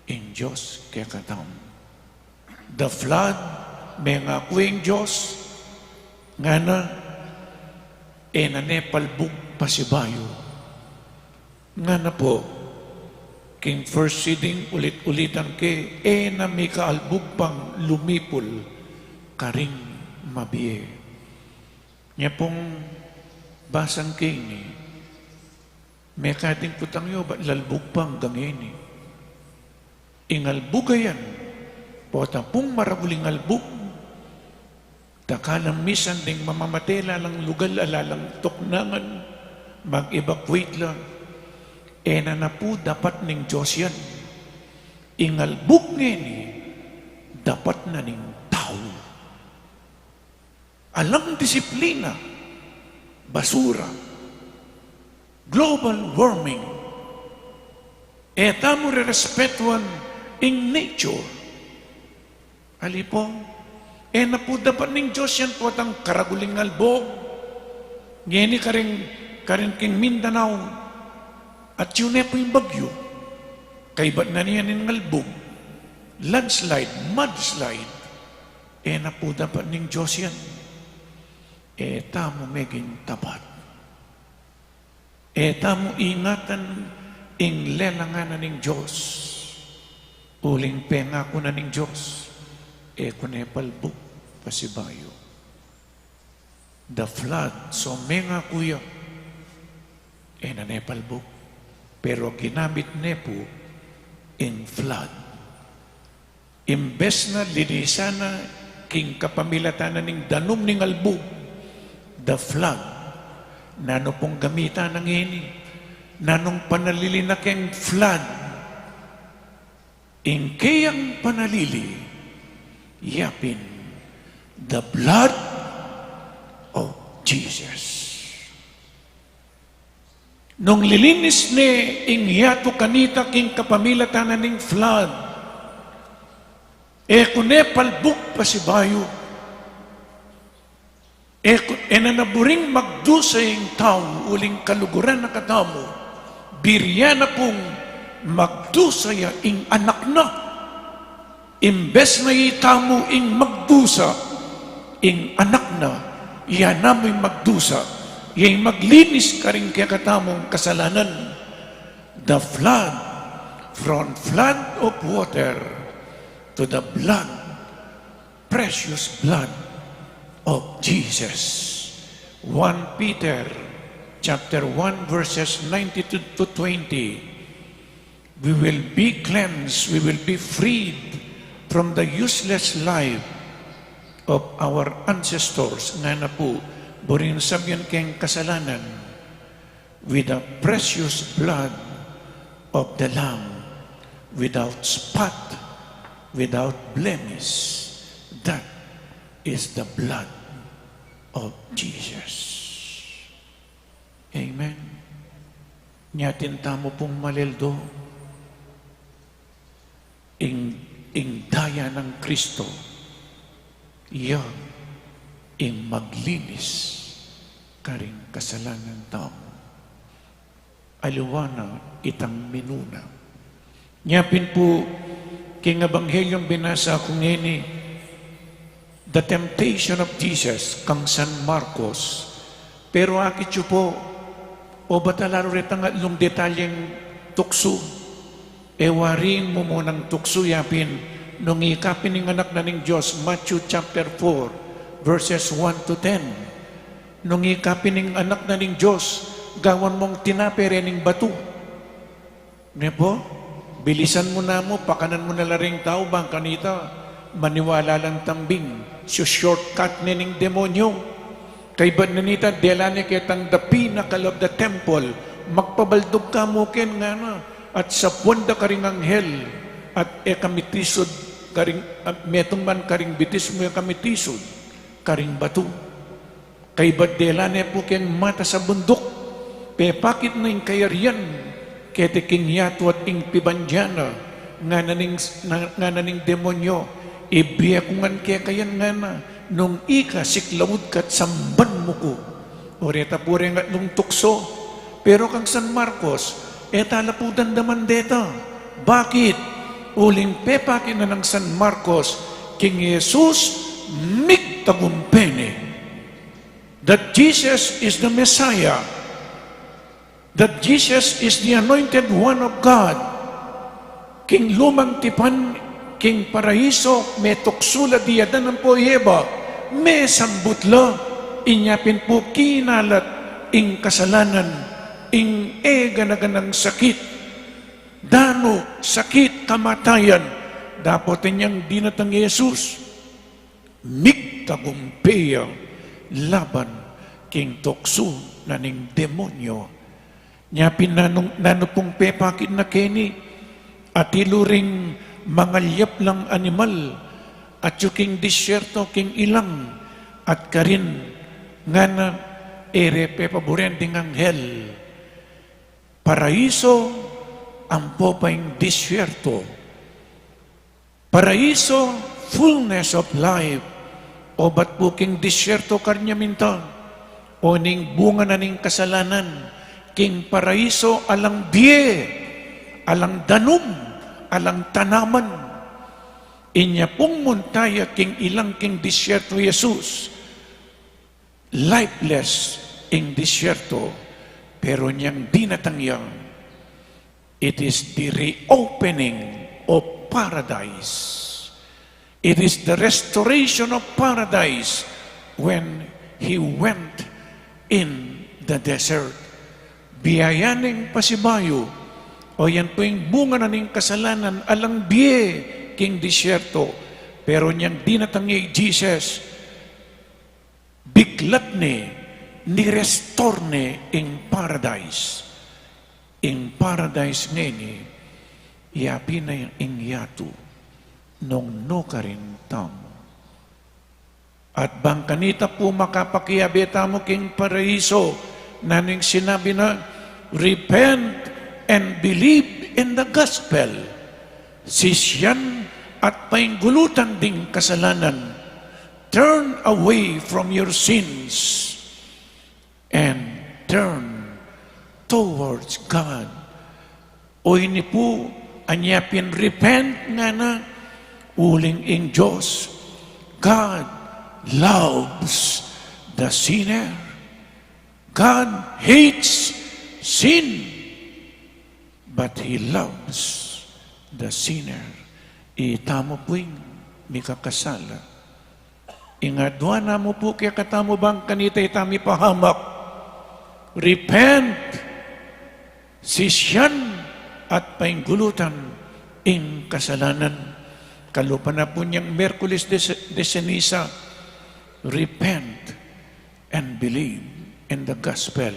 ing Dios kekatamu. The flood, mengaku ing Dios, ngana, e na ne palbug pasibayu. Ngana pu, king first reading, ulit-ulitan ke, e na mika albug pang lumipul karing mabie. Nya pung basang ke ini, mekating kutang yu, bat lalbug pa anggang ini. Ing albug a yan, pota pung maragul ing albug, dakal nang misan ding mamamate lalang lugal a lalang tuknangan, mag-evacuate la, e na na pu dapat ning Dios yan. Ing albug ngeni, dapat na ning tau. Alang disiplina, basura, global warming, e tamu rerespetuan ing nature. Ali pu, e na pu dapat ning Dios yan, potang karagul ing albug. Ngeni karing, karing king Mindanao, atyu ne pu ing bagyu. Kaybat na niyan ing albug, landslide, mudslide. E na pu dapat ning Dios yan. E tamu meging tapat. E tamu ingatan ing lelangan na ning Dios. Uling pengaku na ning Dios, e ku ne palbug pasibayu. The flood, so mengaku ya, e na ne palbug. Pero ginamit ne pu ing flood. Imbes na linisan na king kapamilatan na ning danum ning albug, the flood, nanu pung gamitan na ngeni? Nanung panalili na keng flood? Ing keyang panalili, yapin, the blood of Jesus. Nung lilinis ne ing yatu kanita king kapamilatan na ning flood, e ku ne palbug pasibayu. E ku, e na na buring magdusa ing tau uling kaluguran na katamu. Buri ya na pung magdusa ya ing anak na. Imbes na itamu ing magdusa, ing anak na, ya namu ing magdusa, ya ing maglinis karing kekatamung kasalanan. The flood, from flood of water to the blood, precious blood of Jesus. One Peter chapter one, verses nineteen to twenty. We will be cleansed, we will be freed from the useless life of our ancestors. Ngana pu, buring sabyan keng kasalanan, with the precious blood of the Lamb, without spot, without blemish. That is the blood of Jesus. Amen. Nya atin tamu pung maleldo, ing, ing daya nang Kristo, ya ing maglinis karing kasalanan tamu. Aliwa na itang minuna. Nya pin pu, king Ebanghelyo a binasa ku ngeni, the temptation of Jesus, kang San Marcos. Pero akit yu pu, obat a lalu retang atlung detalyeng tuksu. E wari mu munang tuksu, yapin, nung ika pin ing anak na ning Dios, Matthew chapter four, verses one to ten. Nung ika pin ing anak na ning Dios, gawan mung tinape reng batu. Ne pu? Bilisan mu namu, pakanan mu na la ring tau, bang kanita maniwala lang tambing, su-shortcut ne ning demonyo. Kaybat na nita, dela ne ketang the pinnacle of the temple, magpabaldug ka mu ken, ngana, at sapuan da karing anghel, at e ka mitisud karing, at metung man karing bitis mu, e ka mitisud karing batu. Kaybat dela ne pu keng matas a bunduk, pepakit na ing kayarian keti king yatu at ing pibandian na, ngana ning, na, ngana ning demonyo, "Ibie ku ngan keka yan," ngana, "nung ika siklaud ka at samban mu ku." O reta pu reng atlung tuksu. Pero kang San Marcos, e ta la pu damdaman deta. Bakit? Uling pepakit na nang San Marcos, king Jesus migtagumpe ne. That Jesus is the Messiah. That Jesus is the anointed one of God. King lumang tipan, king paraiso, metuksu la diadan ampo i Eva, mesambut la, inya pin pu kinalat ing kasalanan, ing e gana-ganang sakit, danu, sakit, kamatayan, dapot inyang dinatang i Jesus, migtagumpe ya laban king tuksu na ning demonyo. Nya pin nanu, nanu pung pepakit na keni, atilu ring mangalyap lang animal, atyu king disyerto king ilang, at karin ngana, e re pepaburen ding anghel. Paraiso ampo pa ing disyerto. Paraiso, fullness of life. Obat pu king disyerto karnya minta. O ning bunga na ning kasalanan. King paraiso alang bie, alang danum, alang tanaman. Inya pung munta ya king ilang king disyerto Jesus. Lifeless ing disyerto, pero inyang dinatang ya, it is the reopening of paradise. It is the restoration of paradise when he went in the desert. Bie ya ning pasibayu, o yan pu ing bunga na ning kasalanan, alang bie king disyerto, pero inyang dinatang ya i Jesus, biklat ne, ni-restore ne ing paradise. Ing paradise ngeni, yapin na ing yatu, nung nukarin tamu. At bang kanita pu makapakiabe tamu king paraiso, nanu ing sinabi na, "Repent and believe in the gospel." Sisyan at painggulutan ding kasalanan. Turn away from your sins and turn towards God. O ini pu, anya pin repent ngana, uling ing Dios, God loves the sinner. God hates sin, but He loves the sinner. Itamu pu ing mikakasala. Ing adwan na mu pu kekatamu bang kanita itamu ipahamak. Repent, sisyan at painggulutan ing kasalanan. Kalupa na pu niang Miyerkules de, de Ceniza, repent and believe in the gospel.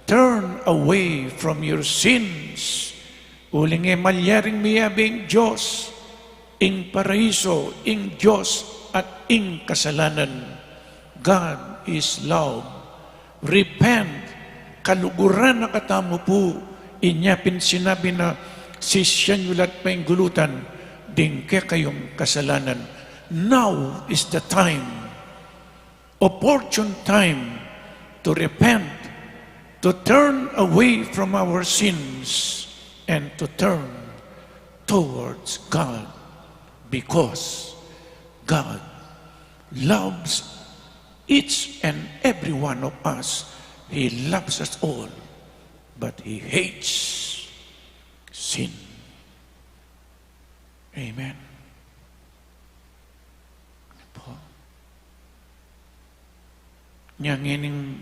Turn away from your sins. Uling e malyaring miyabe ing Dios, ing paraiso, ing Dios at ing kasalanan. God is love. Repent, kaluguran na katamu pu, inya pin sinabi na, "Sisyan yu la't painggulutan ding kekayung kasalanan." Now is the time, opportune time to repent, to turn away from our sins, and to turn towards God, because God loves each and every one of us. He loves us all, but He hates sin. Amen. Po. Nya ngening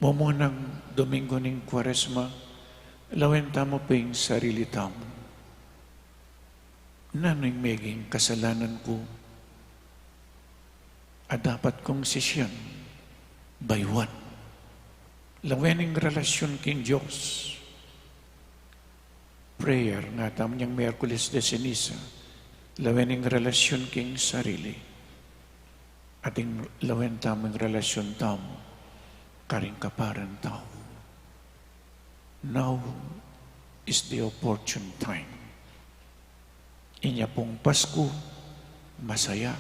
mumunang Domingo ning Kuaresma, lawen tamu pu ing sarili tamu. Nanu ing meging kasalanan ku a dapat kung sisyan, bayuan? Lawen ing relasyun king Dios. Prayer, ngatamu niang Miyerkules de Ceniza, lawen ing relasyun king sarili. Ating lawen tamu ing relasyon tamu karing kaparen tamu. Now is the opportune time. Inya pung Pasku, masaya.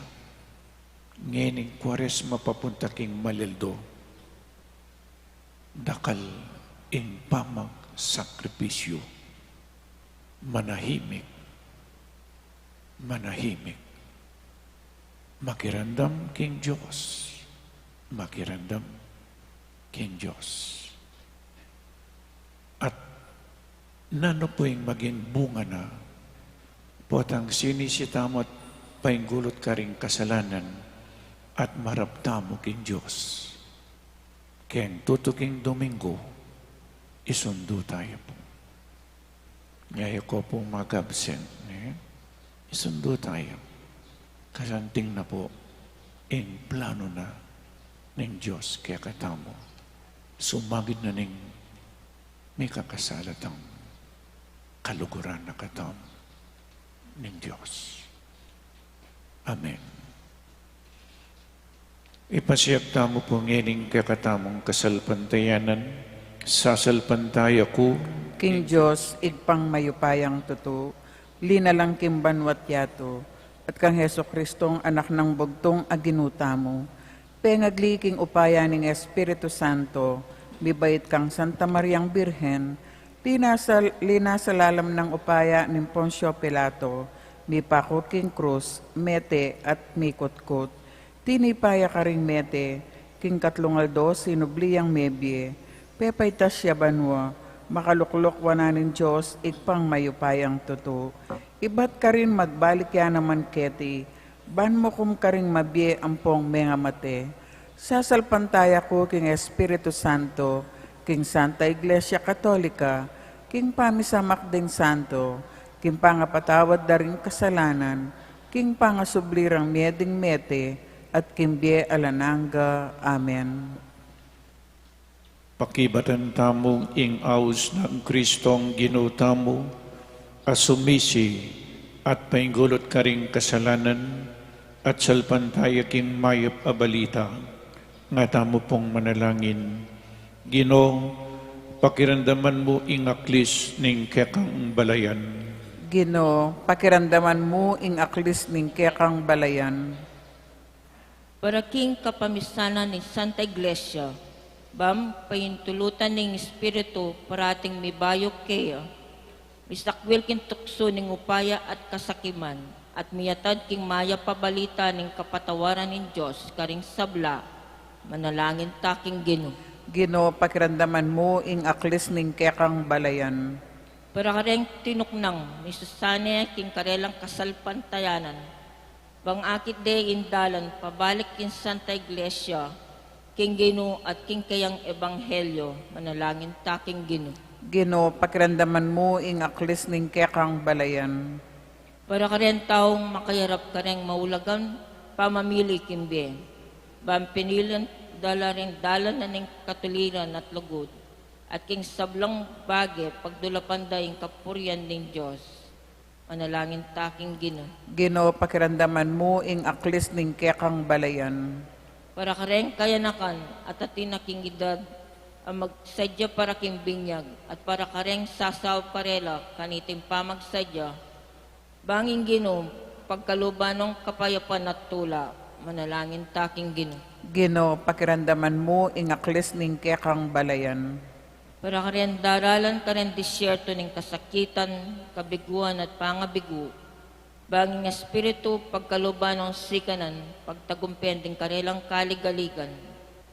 Ngening Kuaresma papunta king Malildo, dakal ing pamagsakripisyu. Manahimik, manahimik. Makiramdam king Dios, makiramdam king Dios. At nanu pu ing maging bunga na, potang sinisi tamu at painggulut karing kasalanan at marap tamu king Dios? Keng tutuking Domingo, isundu taya pu. Ngeni ko pu mag-absent, ne? Isundu taya. Kasanting na pu ing plano na ning Dios kekatamu. Sumagid na ning mikakasala tamu. Kaluguran na katamu ning Dios. Amen. Ipasiag tamu pu ngening kekatamung kasalpantayanan, sasalpantaya ku king Dios, Ibpang mayupayang tutu, linalang king banua't yatu, at kang Jesucristong Anak nang bugtung a Ginu tamu, pengagli king upaya ning Espiritu Santo, mibait kang Santa Mariang Birhen, linasa, linasa lalam nang upaya ning Poncio Pilato, mipaku king krus, mete at mikutkut. Tinipa ya karing mete, king katlung aldo sinubli yang mebie, pepaitas ya banua, makaluklok wanan ning Dios, Ibpang mayupayang tutu. Ibat karin magbalik ya naman keti, ban mukum karing mabie ampong mengamate. Sasalpantaya ku king Espiritu Santo, king Santa Iglesia Katolika, king pamisamak ding santo, king pangapatawad da ring kasalanan, king pangasubli rang mie ding mete, at king bie alang angga. Amen. Pakibatan tamu ing aus nang Kristong Ginu tamu, a sumisi at painggulut karing kasalanan, at salpantaya king mayap a balita. Nga tamu pung manalangin. Ginu, pakiramdaman mu ing aklis ning kekang balayan. Ginu, pakiramdaman mu ing aklis ning kekang balayan. Para king kapamisanan ning Santa Iglesia, ban paintulutan ning Espiritu parating mibayu keya, misakwil king tuksu ning upaya at kasakiman, at miyatad king mayap a balita ning kapatawaran ning Dios karing sabla, manalangin ta king Ginu. Ginu, pakiramdaman mu ing aklis ning kekang balayan. Para kareng tinuknang misasane king karelang kasalpantayanan, ban akit de ing dalan pabalik king Santa Iglesia, king Ginu at king keyang ebanghelyo, manalangin ta king Ginu. Ginu, pakiramdaman mu ing aklis ning kekang balayan. Para kareng taung makayarap kareng maulagang pamamili king bie, ban pinilan da la ring dalan na ning katuliran at lugud, at king sablang bage pagdulapan da ing kapurian ning Dios. Manalangin ta king Ginu. Ginu, pakiramdaman mu ing aklis ning kekang balayan. Para kareng kayanakan at atin na king edad a magsadya para king binyag, at para kareng sasaup karela kaniting pamagsadya, ban ing Ginu pagkaluban nong kapayapan at tula, manalangin ta king Ginu. Ginu, pakiramdaman mu ing aklis ning kekang balayan. Para kareng daralan kareng disyerto ning kasakitan, kabiguan at pangabigu, ban ing Espiritu pagkaluban nong sikanan, pagtagumpen ding karelang kaligaligan,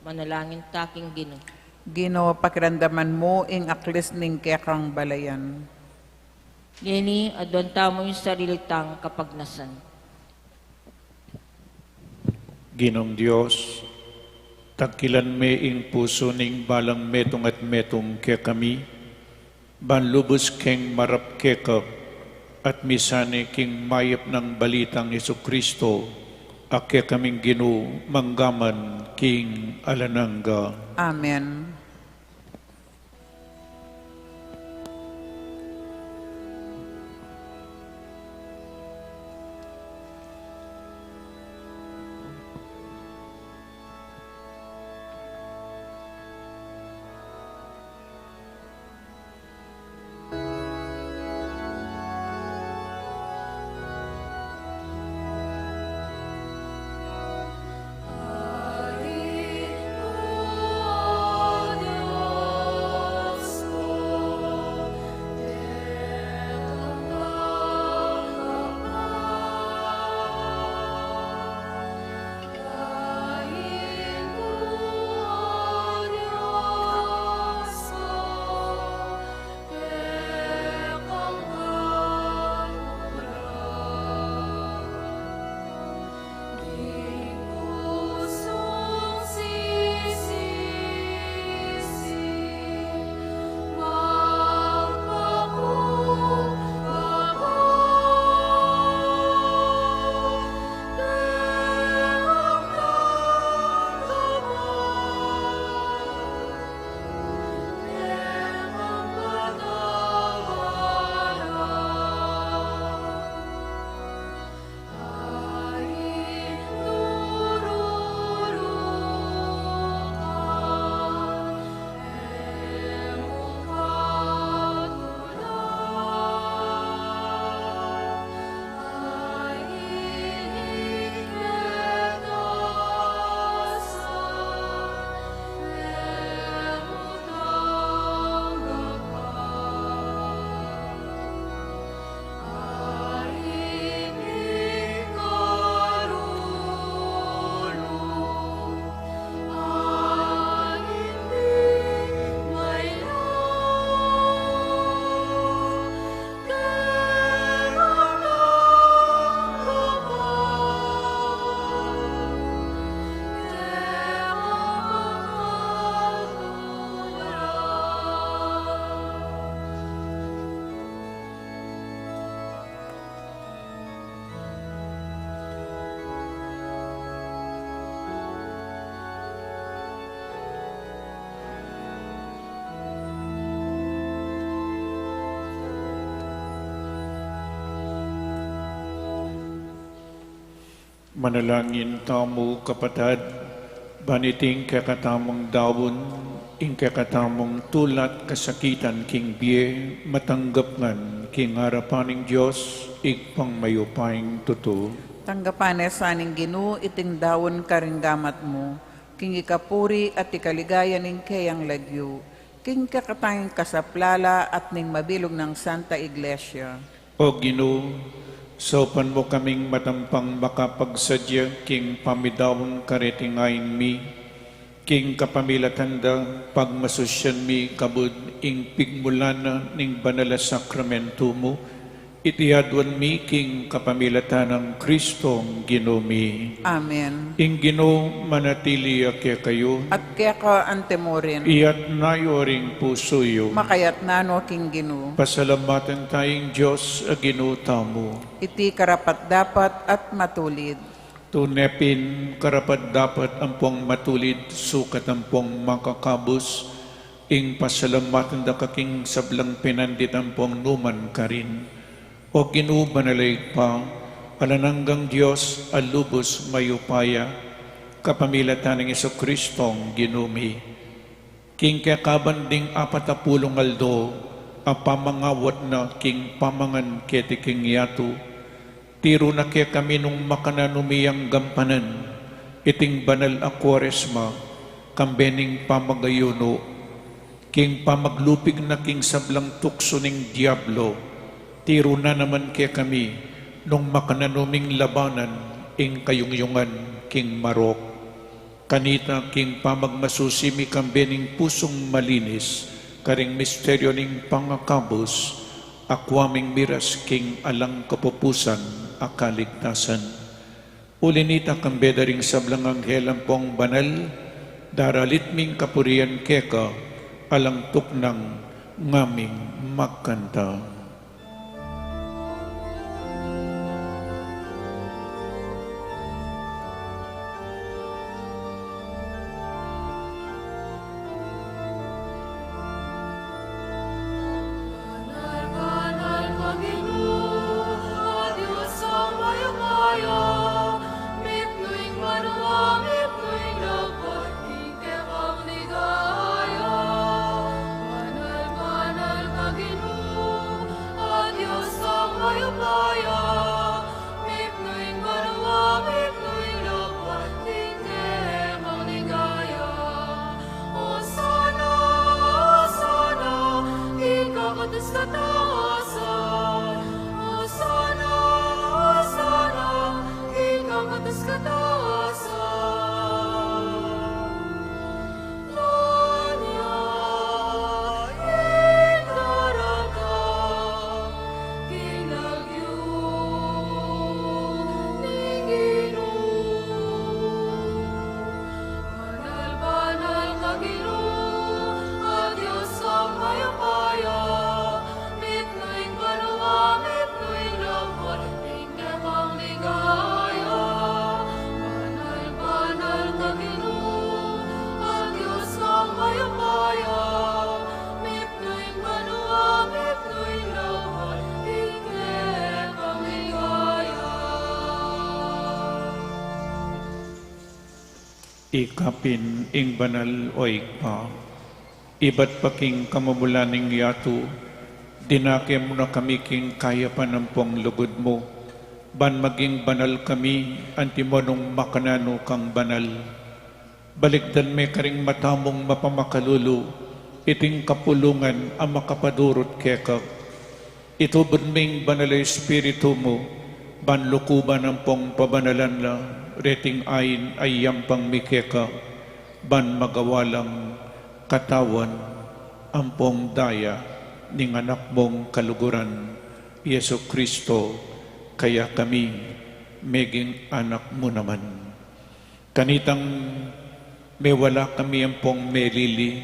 manalangin ta king Ginu. Ginu, pakiramdaman mu ing aklis ning kekang balayan. Ngeni, aduan tamu ing sarili tang kapagnasan. Ginung Dios, tangkilan me ing pusu ning balang metung at metung kekami, ban lubus keng marap keka, at misane king mayap nang balitang Jesucristo, a kekaming Ginu, mangga man king alang angga. Amen. Manalangin tamu, kapatad, ban iting kekatamung daun, ing kekatamung tulat kasakitan king bie, matanggap ngan king arapan ning Dios, Ibpang mayupayang tutu. Tanggapan na sa ning Ginu iting daun karing gamat mu, king ikapuri at ikaligaya ning keyang lagyu, king kekatang kasaplalan at ning mabilug nang Santa Iglesia. O Ginu, saupan mu kaming matampang makapagsadya king pamidaun kareting ain mi, king kapamilatan da pagmasusyan mi kabud ing pigmulan na ning banal a sakramentu mu, iti aduan mi king kapamilatan nang Kristong Ginu mi. Amen. Ing Ginu manatili ya kekayu. At keka antimurin. Iyatas yu ring pusu yu. Makayatas no king Ginu. Pasalamatan taya ing Dios a Ginu tamu. Iti karapat-dapat at matulid. Tune pin karapat-dapat ampong matulid, sukat ampong makakabus, ing pasalamatan da ka king sablang pinandit ampong nu man karin. O Ginu, banal a Ibpa, alang anggang Dios a lubus mayupaya, kapamilatan nang Jesukristong Ginu mi. King kekaban ding apat a pulung aldo a pamangawat na king pamangan keti king yatu, tiru na kekami nung makananu mi yang gampanan iting banal a Kuaresma, kambe ning pamagayunu, king pamaglupig na king sablang tuksu ning Diablo, tiru na naman kekami nung makananu ming labanan ing kayungyungan king marok. Kanita king pamagmasusi mi kambe ning pusung malinis karing misteryo ning pangakabus, akua ming miras king alang kapupusan a kaligtasan. Uli nita kambe da ring sablang anghel ampong banal, daralit ming kapurian keka, alang tuknang ngaming magkanta. Banal, banal ka, Ginu, a Dios a mayupaya, mipnu ing banua, mipnu ing lupua, king kekang ligaya. Osana, Osana, king kakatas-katasan. Osana, Osana, king kakatas-katasan. Ikapin ing banal, o Ibpa, ibat pa king kamumulan ning yatu, dinake mu na kami king kayapan ampong lugud mu, ban maging banal kami, antimo nung makananu kang banal. Balikdan me karing mata mung mapamakalulu iting kapulungan a makapadurut keka. Itubud ming banal a Espiritu mu, ban lukuban ampong pabanalan la reting ain a iyampang mi keka, ban magawa lang katawan ampong daya ning Anak mung kaluguran, Jesucristo, kaya kami meging anak mu naman. Kanitang mewala kami ampong melili,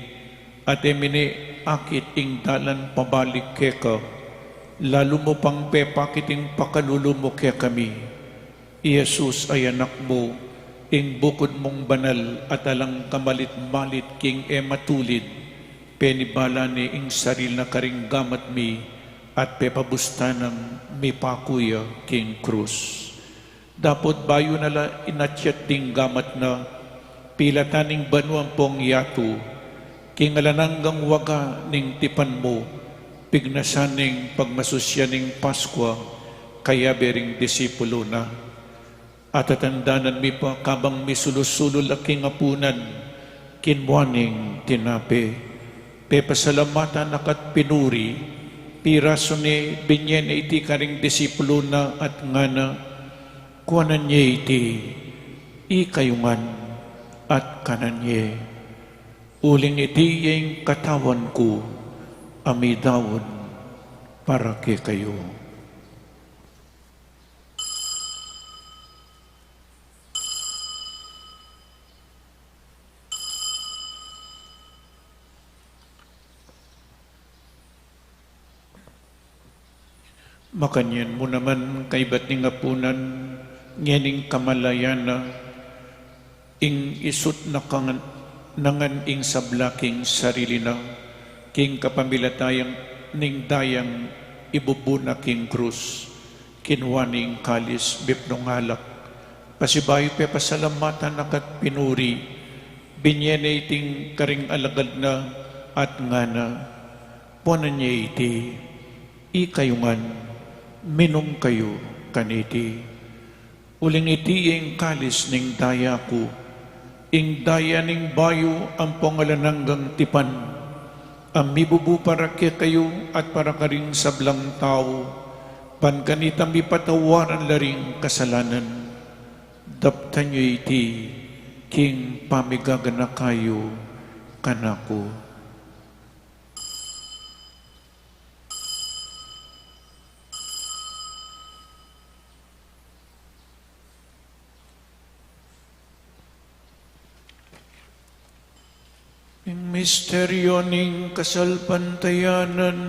at e mi ne akit ing dalan pabalik keka, lalu mu pang pepakit ing pakalulu mu kekami. I Jesus a Anak mu, ing bukud mung banal at alang kamalit-malit king e matulid, penibala ne ing sarili na karing gamat mi, at pepabus ta nang mipaku ya king krus. Dapot bayu na la inatyat ding gamat na, pilatan ning banua ampong yatu, king alang anggang waga ning tipan mu, pignasan ning pagmasusyan ning Paskua, kayabe ring disipulu na. Atatandanan mi pa kabang misulu-sulu la king apunan, kinua ne ing tinape, pepasalamatan na ka't pinuri, pirasu ne, binie ne iti karing disipulu na at ngana, kuanan ye iti, ikayu ngan, at kanan ye. Uling iti ya ing katawan ku, a midaun para kekayu. Makanyan mu naman kaybat ning apunan, ngening kamalayan na, ing isut na kangan, na ngan ing sabla king sarili na, king kapamilatan ning dayang ibubu na king krus, kinua ne ing kalis, mipnung alak, pasibayu pepasalamatan na ka't pinuri, binie ne iting karing alagad na, at ngana, kuanan ye iti, ikayu ngan, minum kayu kaniti. Uling iti ya ing kalis ning daya ku, ing daya ning bayu ampong alang anggang tipan, a mibubu para kekayu at para karing sablang tau, ban kanita mipatawaran la ring kasalanan. Daptan yu iti king pamigaganaka yu kanaku. Ing misteryo ning kasalpantayanan.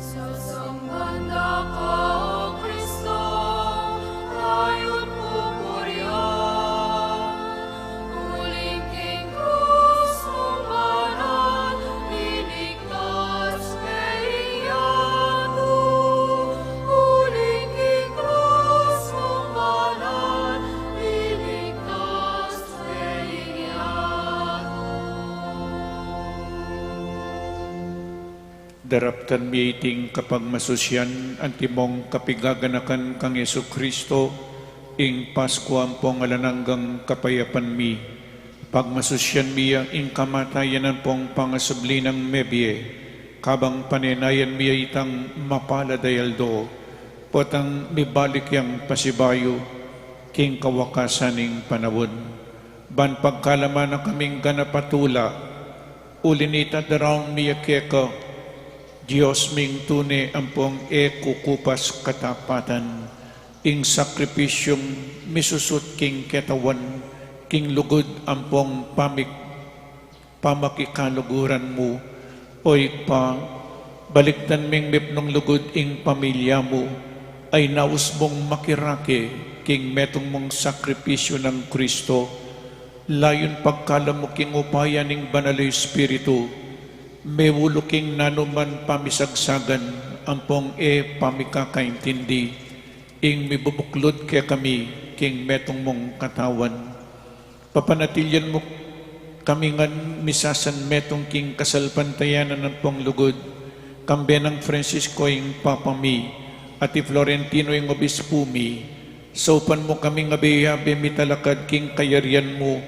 Sasamban da ka, O Kristo, layun pupurian, uling king krus mung banal, liligtas me ing yatu, uling king krus mung banal, liligtas me ing yatu. Daraptan mi iting kapagmasusyan, antimong kapigaganakan kang Jesucristo, ing Paskua ampong alang anggang kapayapan mi. Pagmasusyan mi ya ing kamatayan ampong pangasubli nang mebie, kabang panenayan mi ya itang mapalad a aldo, potang mibalik yang pasibayu, king kawakasan ning panaun. Ban pagkalaman na kaming ganap a tula, uli nita daraun mi ya keka, Dios ming tune ampong e kukupas katapatan, ing sakripisyung misusut king ketawan, king lugud ampong pamik-, pamakikaluguran mu. O Ibpa, balikdan ming mipnung lugud ing pamilya mu, a inaus mung makirake king metung mung sakripisyu nang Kristo, layun pagkalam mu king upaya ning Banal a Espiritu, meulu king nanuman pamisagsagan ampong e pamikakaintindi, ing mibubuklud kekami king metung mung katawan. Papanatilian mu kami ngan misasanmetung king kasalpantayanan ampong lugud, kambe nang Francisco ing Papa mi, at i Florentino ing Obispu mi, saupan mu kaming abe-abe mitalakad king kayarian mu,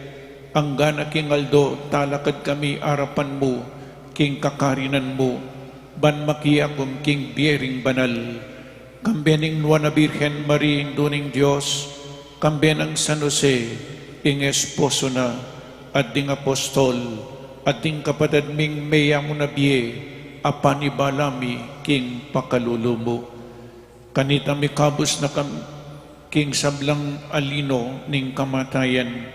anggana king aldo talakad kami arapan mu, king kakarinan mu, ban makiagum king bie ring banal. Kambe ning Nuan a Birhen Maria, Indu ning Dios, kambe nang San Jose, ing esposo na, at ding apostol, at ding kapatad ming meyamu na bie, a panibala mi king pakalulu mu. Kanita mikabus na kam-, king sablang alino ning kamatayan,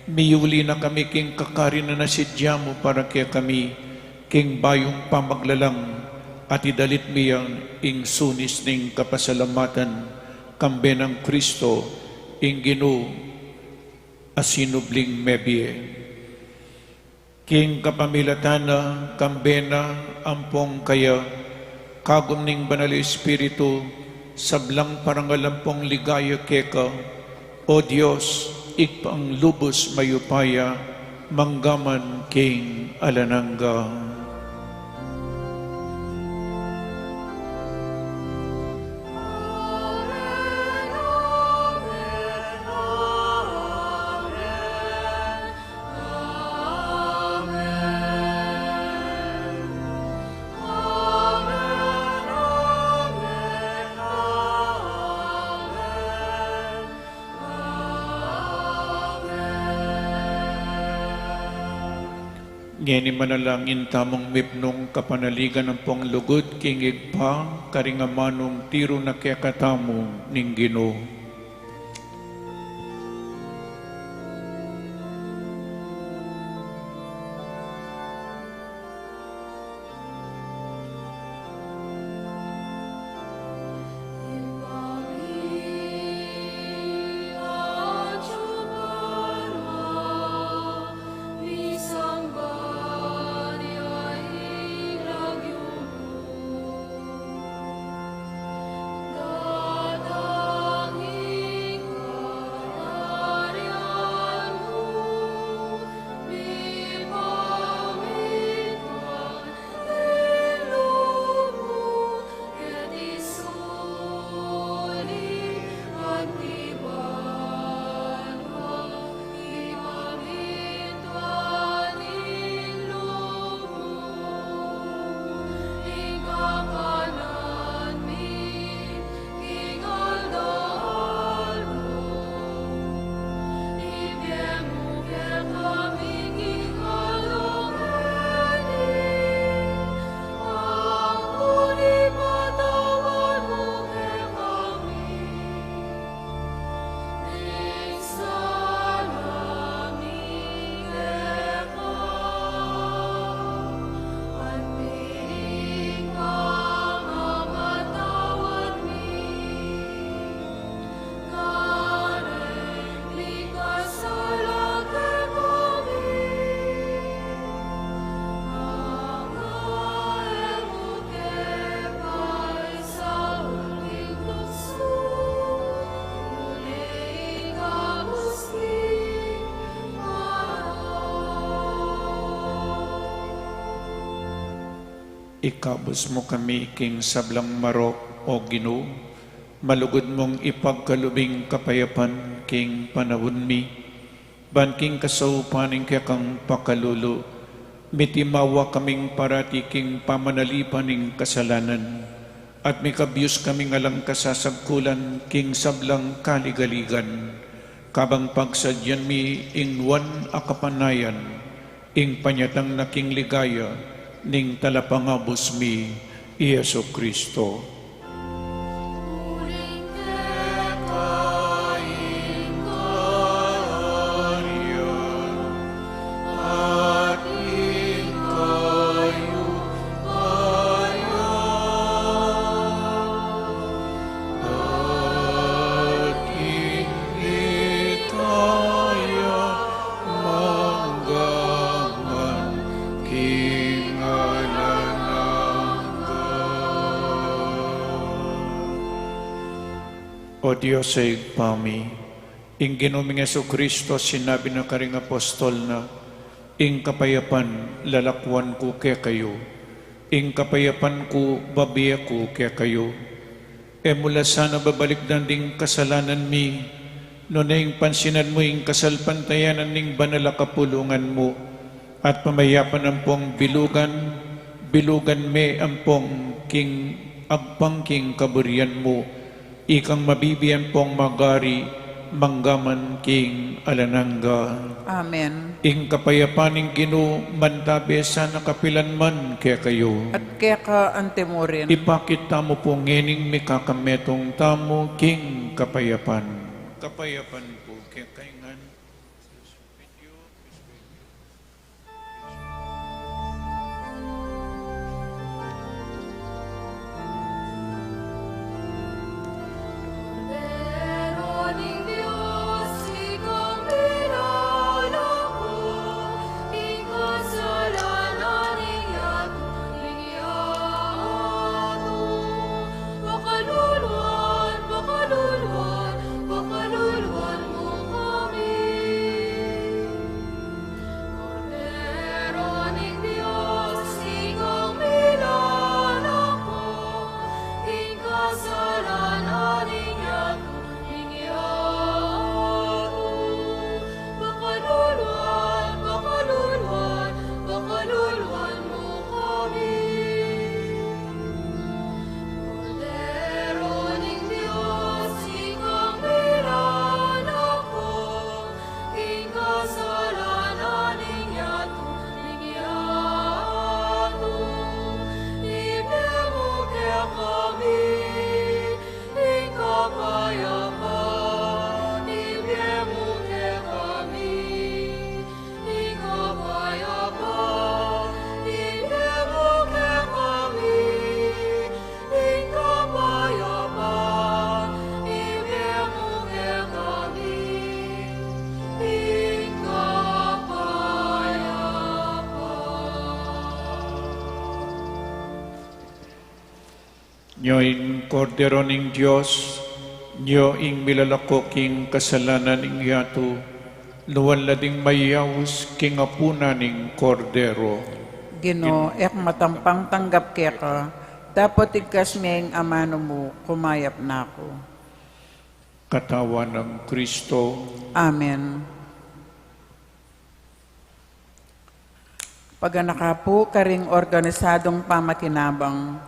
miyuli na kami king kakarinan a sidya mu para kekami, king bayung pamaglalang, at idalit mi ya ing sunis ning kapasalamatan, kambe nang Kristo, ing Ginu a sinubling mebie. King kapamilatan na, kambe na, ampong kaya, kagum ning Banal Espiritu, sablang parangal ampong ligaya keka, O Dios, Ibpang lubus mayupaya, mangga man king alang angga. Ngeni manalangin tamung mipnung kapanaligan ampong lugud king Ibpa, karing amanung tiru na kekatamu ning Ginu. Ikabus mu kami king sablang marok, O Ginu, malugud mung ipagkalub ing kapayapan king panaun mi, ban king kasaupan ning kekang pakalulu, mitimawa kaming parati king pamanalipan ning kasalanan, at mikabyus kaming alang kasasagkulan king sablang kaligaligan, kabang pagsadyan mi ing nuan a kapanayan, ing panyatang na king ligaya ning Talapangabus mi, i Jesu Kristo. O Dios a Ibpa mi, ing Ginu ming Jesu Kristo sinabi na karing apostol na, ing kapayapan lalakuan ku kekayu, ing kapayapan ku babie ku kekayu. E mu la sana babalikdan ding kasalanan mi, nune ing pansinan mu ing kasalpantayanan ning banal a kapulungan mu, at pamayapan ampong bilugan, bilugan me ampong king agpang king kaburian mu, ikang mabibie ampong magari, mangga man king alang angga. Amen. Ing kapayapan ning Ginu mantabe sana kapilan man kekayu. At keka antimurin. Ipakit tamu pu ngening mikakametung tamu king kapayapan. Kapayapan pu kekayu ngan. Nyo ing Kordero ning Dios, nyo ing milalako king kasalanan ning yatu, luwan la ding mayaus king apunan ning Kordero. Ginu, e ku matampang tanggap keka, dapot igkas me ing amanu mu, kumayap na ku. Katawan nang Kristo. Amen. Paganaka pu karing organisadung pamakinabang,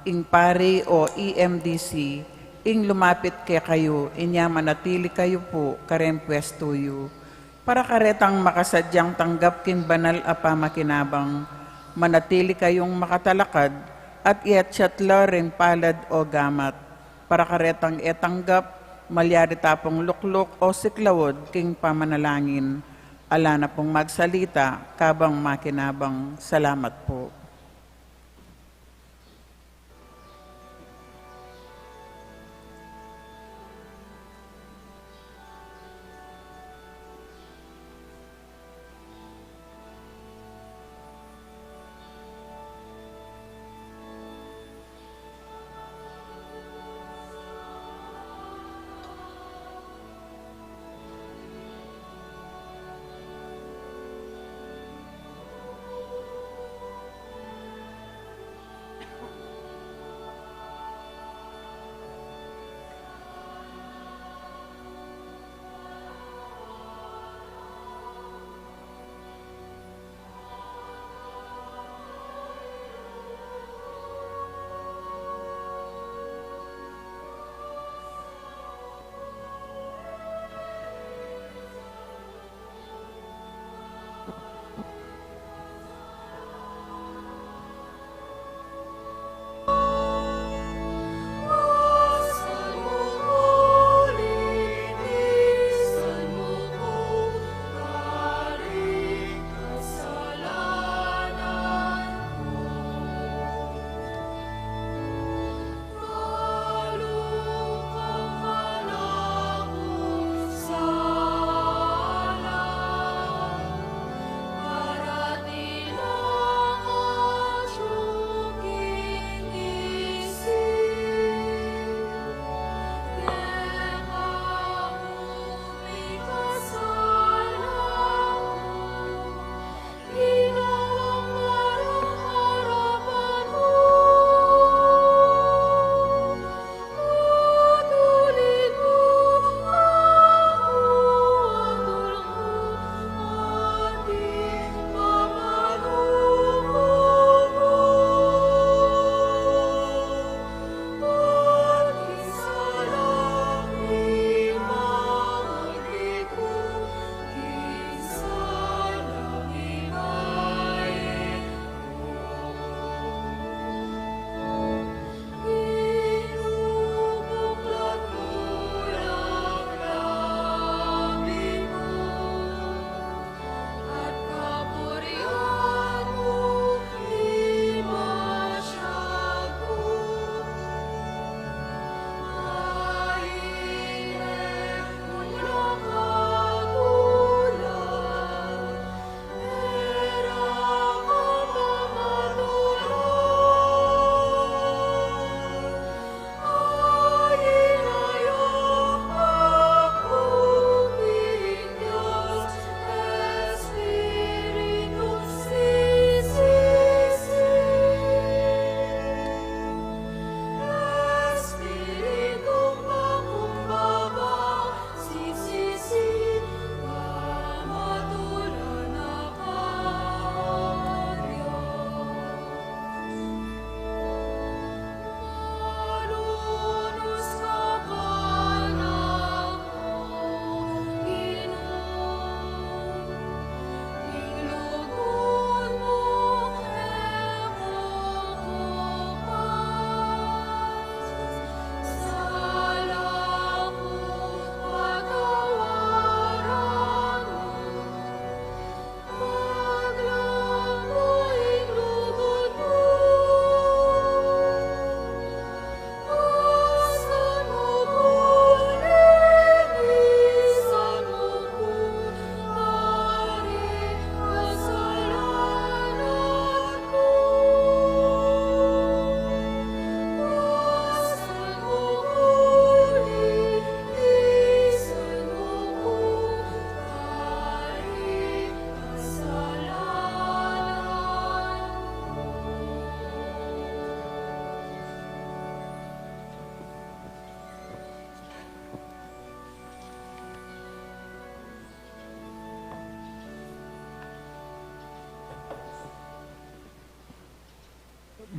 ing pari o E M D C, ing lumapit kekayu, inya manatili kayu pu kareng pwestu yu. Para karetang makasadyang tanggap king banal a pamakinabang, manatili kayung makatalakad at iatsat la ring palad o gamat. Para karetang e tanggap, malyari ta pung lukluk o siklaud king pamanalangin. Ala na pung magsalita, kabang makinabang. Salamat pu.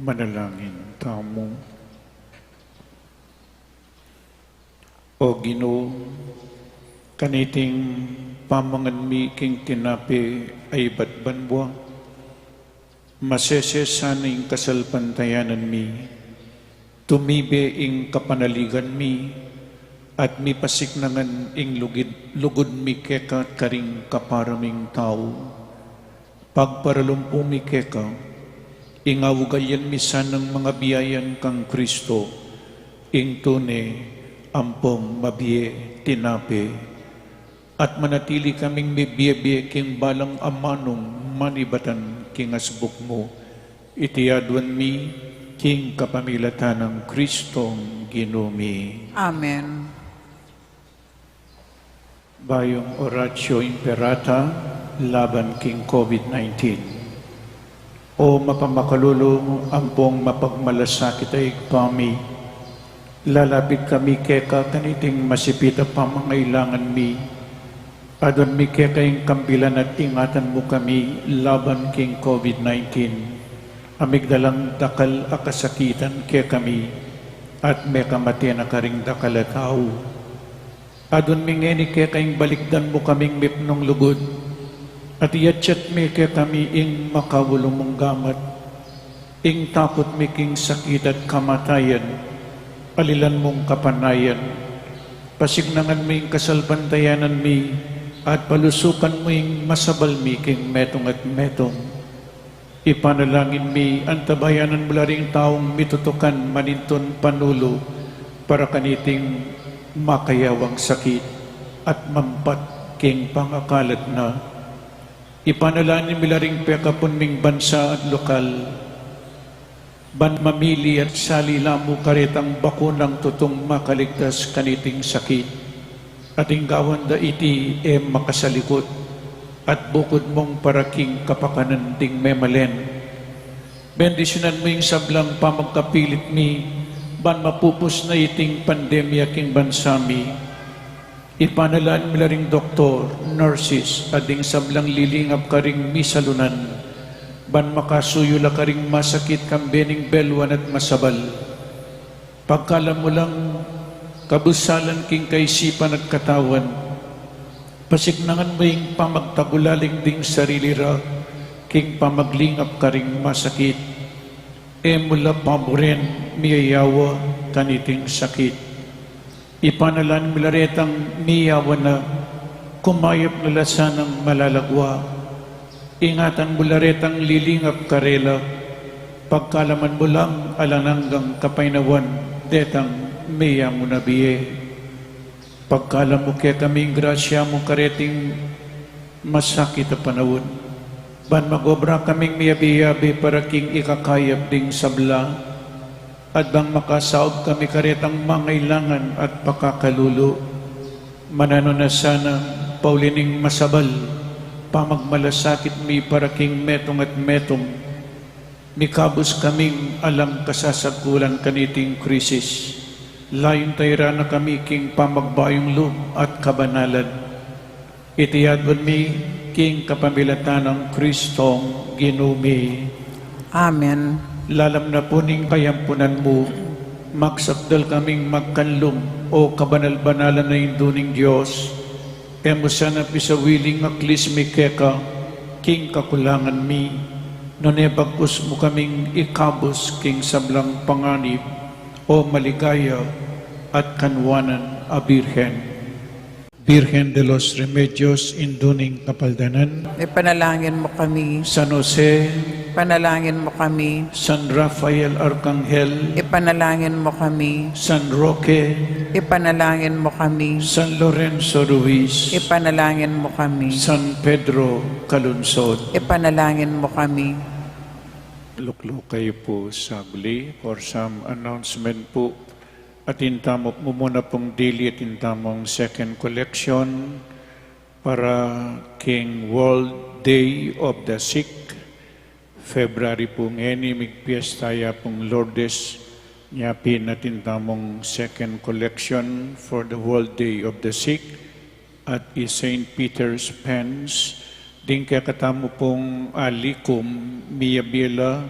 Manalangin tamu. O Ginu, kaniting pamangan mi king tinape a ibat banua, masese sana ing kasalpantayanan mi, tumibe ing kapanaligan mi, at mipasiknangan ing lugid, lugud mi keka karing kapara ming tau. Pagparalumpu mi keka, ing augalian mi sanang mangabiayan kang Kristo, ing tune ampong mabie tinape, at manatili kaming mibie-bie king balang amanung manibatan king asbuk mu. Iti aduan mi king kapamilatan nang Kristong Ginu mi. Amen. Bayung Oratio Imperata laban king COVID nineteen. O mapamakalulu ampong mapagmalasakit a Ibpa mi, lalapit kami keka kaniting masipit a pamangailangan mi. Aduan mi keka ing kambilan at ingatan mu kami laban king COVID nineteen. A migdalang dakal a kasakitan kekami at mekamate na karing dakal a tau. Aduan mi ngeni keka ing balikdan mu kaming mipnung lugud, at iyatyat me kekami ing makaulu mung gamat, ing taput mi king sakit at kamatayan, alilan mung kapanayan, pasiknangan mu ing kasalpantayanan mi, at palusukan mu ing masabal mi king metung at metung. Ipanalangin mi, antabayanan mu la ring taung mitutukan manintun panulu para kaniting makayawang sakit at mampat king pangakalat na. Ipanalangin mi la ring pekapun ming bansa at lokal, ban mamili at sali la mu karetang bakunang tutung makaligtas kaniting sakit. At ing gawan da iti e makasalikut, at bukud mung para king kapakanan ding memalen. Bendisyunan mu ing sablang pamagkapilit mi, ban mapupus na iting pandemya king bansa mi. Ipanalangin mi la ring doktor, nurses, at ding sablang lilingap karing misalunan, ban makasuyu la karing masakit kambe ning beluan at masabal. Pagkalam mu lang kabusalan king kaisipan at katawan, pasiknangan mu ing pamagtagulaling ding sarili ra king pamaglingap karing masakit. E mu la paburen miyayawa kaniting sakit. Ipanalangin mu la retang miyawa na, kumayap na la sanang malalagua. Ingatan mu la retang lilingap karela, pagkalam mu lang alang anggang kapaynawan detang meyamu na bie. Pagkalam mu kekami ing grasya mu kareting masakit a panaun, ban magobra kaming miyabe-yabe para king ikakayap ding sabla, at bang makasaup kami karetang mangailangan at pakakalulu. Mananu na sana, pauli ning masabal pamagmalasakit mi para king metung at metung, mikabus kaming alang kasasagkulan kaniting krisis. Layun tayra na kami king pamagbayung lub at kabanalan. Iti aduan mi king kapamilatan nang Kristong Ginu mi. Amen. Lalam na pu ning kayampunan mu, magsakdal kaming magkanlum, o kabanal-banalan a Indu ning Dios. E mu sana pisawili ing aklis mi keka king kakulangan mi, nune bagkus mu kaming ikabus king sablang panganib, o maligaya at kanwanan a Birhen. Birhen de los Remedios, Indu ning Kapaldanan. Ipanalangin mo kami. San Jose. Ipanalangin mo kami. San Rafael Arkanghel. Ipanalangin mo kami. San Roque. Ipanalangin mo kami. San Lorenzo Ruiz. Ipanalangin mo kami. San Pedro Calungsod. Ipanalangin mo kami. Lukluk kayu pu saglit for some announcement pu. Atin tamu mumuna pung dili, atin tamung second collection para king World Day of the Sick. February pu ngeni, migpiesta ya pung Lourdes, nya pin atin tamung second collection for the World Day of the Sick at i Saint Peter's Pens. Ding kekatamu pung alikum, miyabie la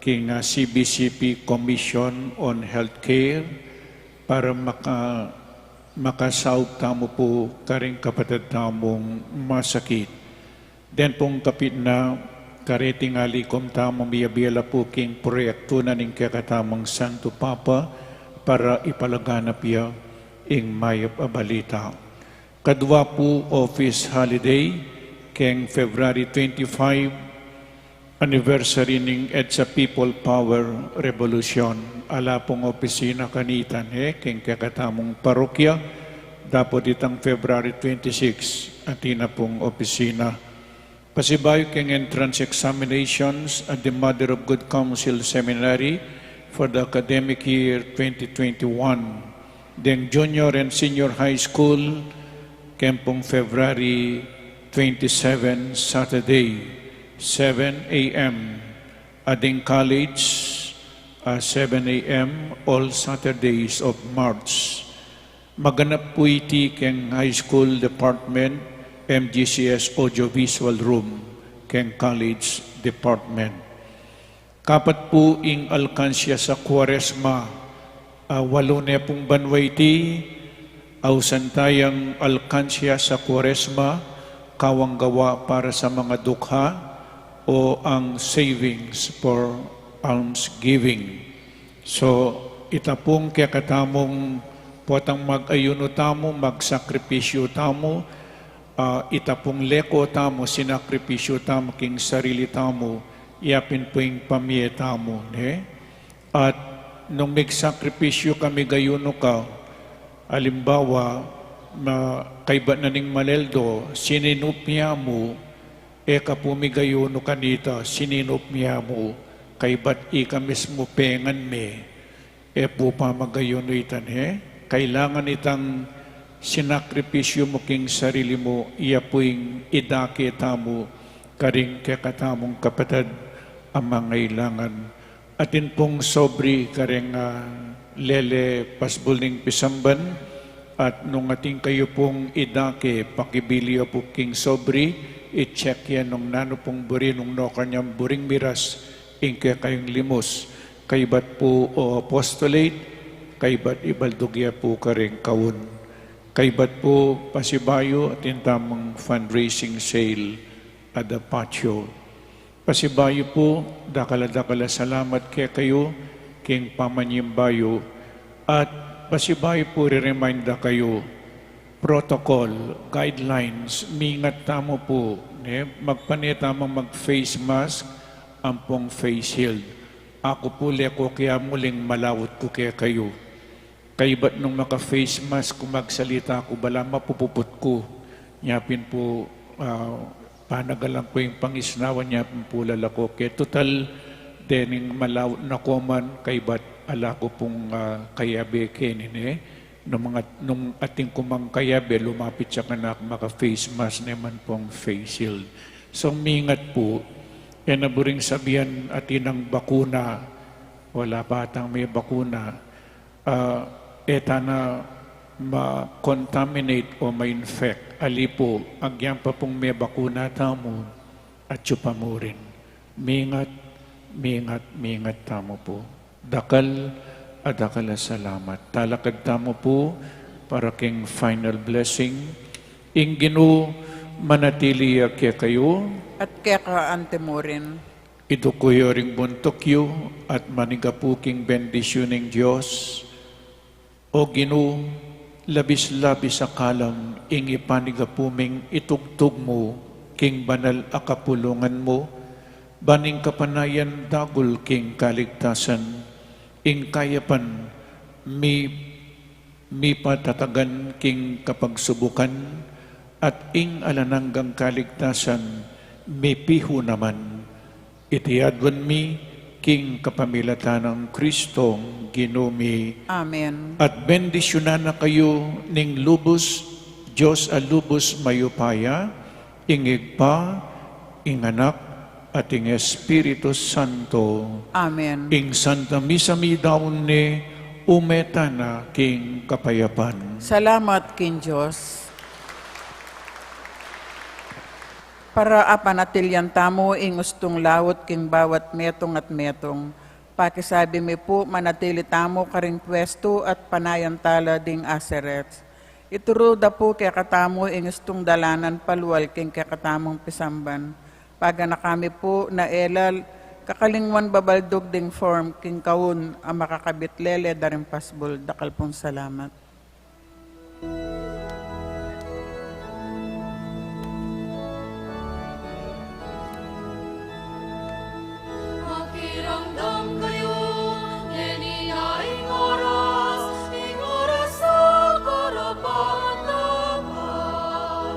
king, ah, C B C P Commission on Healthcare para maka-, makasaup tamu pu karing kapatad tamung masakit. Den pung kapitnan, kareting alikum tamu miyabie la pu king proyektu na ning kekatamung Santo Papa para ipalaganap ya ing mayap a balita. Kadwa pu office holiday keng February twenty-five, anniversary ning EDSA People Power Revolution. Ala pung opisina kanita ne keng kekatamung parokya, dapot itang February twenty-six, atin na pung opisina. Pasibayu keng entrance examinations at the Mother of Good Counsel Seminary for the academic year twenty twenty-one. Deng junior and senior high school, keng pung February twenty-seven, Saturday, seven A M. At deng college, ah, seven A M, all Saturdays of March. Maganap pu iti keng High School Department, M G C S Audiovisual Room, keng College Department. Kapat pu ing alkansya sa Kuaresma, ah, walu ne pung banua iti, ausan tayang alkansya sa Kuaresma, kawang gawa para sa mga dukha, o ang savings for almsgiving. So, ita pung kekatamung potang mag-ayunu tamu, magsakripisyu tamu, ah, ita pung leko tamu, sinakripisyu tamu king sarili tamu, yapin pu ing pamie tamu, ne? At nung migsakripisyu ka, migayunu ka, alimbawa, ma-, kaybat na ning maleldo, sininup ya mu, e ka pu migayunu kanita, sininup ya mu, kaybat ika mismu pengan me, e pu pamagayunu ita ne. Kailangan itang sinakripisyu mu king sarili mu, iya pu ing idake tamu karing kekatamung kapatad a mangailangan. Atin pung sobre kareng, ah, lele pasbul ning pisamban, at nung atin kayu pung idake, pakibili ya pu king sobre, i-check ya nung nanu pung buri, nung nukarin yang buring miras ing kekayung limus. Kaybat pu o apostolate, kaybat ibaldug ya pu kareng kaun. Kaybat pu pasibayu atin tamung fundraising sale, Adapatio. Pasibayu pu, dakal a dakal a salamat kekayu king pamanyimbayu, at pasibayu pu, ri-remind da kayu, protocol, guidelines, mingat tamu pu, ne, magpane tamu mag-face mask ampong face shield. Aku pu, leko ke amu, uling malaut ku kekayu. Kaybat nung maka-face mask ku, magsalita ku, bala mapupuput ku. Nya pin pu, ah, panagalan ku ing pangisnawan, nya pin pu lalako ke. Tutal, dening malaut na ku man, kaybat ala ku pung, ah, kayabe keni ne. Nung mga, nung atin ku mang kayabe, lumapit ya kanaku, maka-face mask ne man pung face shield. So, mingat pu, e na buring sabian atin nang bakuna, wala pa atang me bakuna, ah, e tana ma-contaminate o ma-infect. Ali pu, agyang pa pung me bakuna tamu, atyu pa mu rin. Mingat, mingat, mingat tamu pu. Dakal a dakal a salamat. Talakad tamu pu para king final blessing. Ing Ginu manatili ya kekayu. At keka anti mu rin. Iduku yu ring buntuk yu at manigapu king bendisyun ning Dios. O Ginu, labis-labis a kalam ing ipanigapu ming itugtug mu king banal a kapulungan mu, ban ing kapanayan dagul king kaligtasan, ing kayapan mi mipatatagan king kapagsubukan, at ing alang anggang kaligtasan mipihu naman. Iti aduan mi king kapamilatan nang Kristong Ginu mi. Amen. At bendisyunan na kayu ning lubus, Dios a lubus mayupaya, ing Ibpa, ing Anak, at ing Espiritu Santo. Amen. Ing Santa Misa mi daun ne, ume tana king kapayapan. Salamat king Dios. Para apanatilian tamu ing ustung laut king bawat metung at metung, pakisabi mi pu manatili tamu karing pwestu at panayantala ding Aseres. Ituru da pu kekatamu ing ustung dalanan palual king kekatamung pisamban. Paganaka mi pu na e la kakalingwan babaldug ding form king kaun a makakabit lele da ring pasbul. Dakal pung salamat. Makiramdam kayu, ngeni na ing oras, ing oras a karapat-dapat.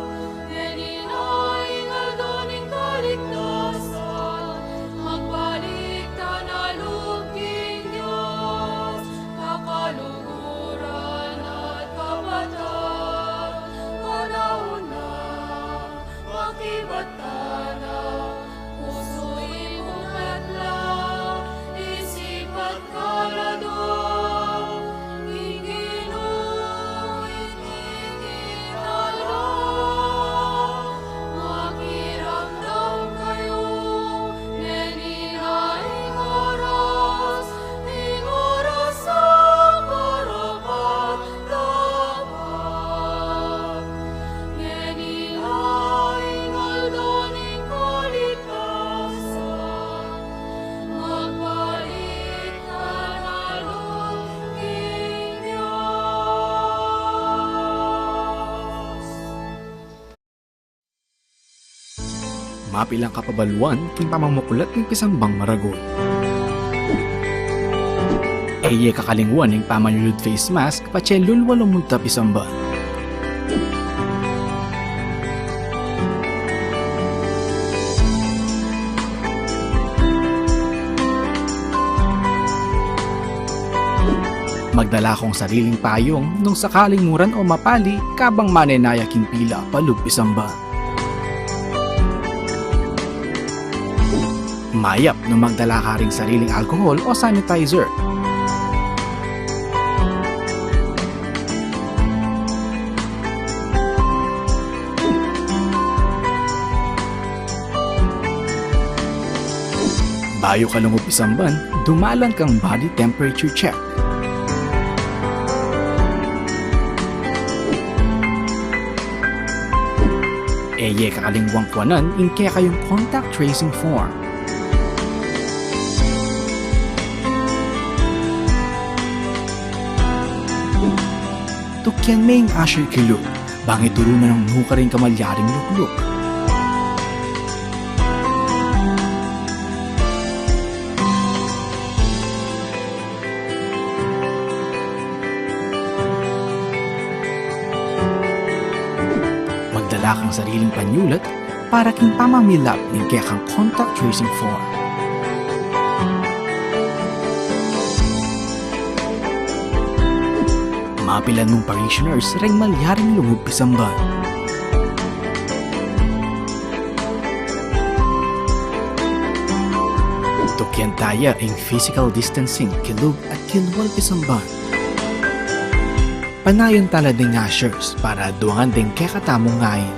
Ngeni na ing aldo ning kaligtasan, magbalik tana lub king Dios, kakaluguran at kapatad, panaun na, makibat tana, pusu, ibuk at lab, isip at kaladwa, king Ginu itingin tala. Makiramdam kayu, ngeni na ing oras, ing oras a karapat-dapat. Ngeni na ing aldo ning kaligtasan, magbalik tana lub king Dios. Mapilan kapabaluan king pamamuklat ning pisambang maragul. E ye kakalingwan ing pamanyulud face mask patse lulwa lumunta pisamban. Magdala kung sariling payung nung sakaling muran o mapali kabang manenaya king pila palub pisamban. Mayap nung magdala ka ring sariling alcohol o sanitizer. Bayu ka lungub pisamban, dumalan kang body temperature check. E ye kakalingwang kuanan ing kekayung contact tracing form. Tukian me ing usher kilub, bang ituru na nung nukarin kamalyaring lukluk. Magdala kang sariling panyulat para king pamamilap ning kekang contact tracing form. Mapilan mung parishioners reng malyaring lungub pisamban. Tukian taya ing physical distancing kilub at kilwal pisamban. Panayan tala ding ushers para duangan ding kekatamung ngain.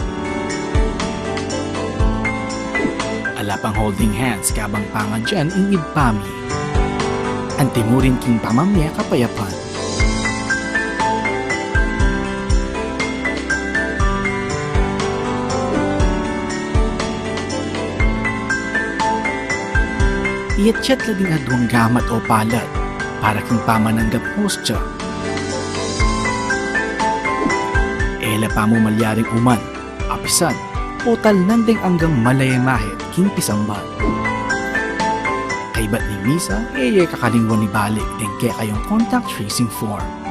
Ala pang holding hands kabang pangadyan ing Ibpa mi. Antimurin king pamamie kapayapan. Iyatyat la ding aduang gamat o palad para king pamananggap hostya. E la pamu malyaring uman, apisan, o talnan ding anggang malaya mahit king pisamban. Kaybat ning misa, e ye kakalingwan ibalik ding kekayung contact tracing form.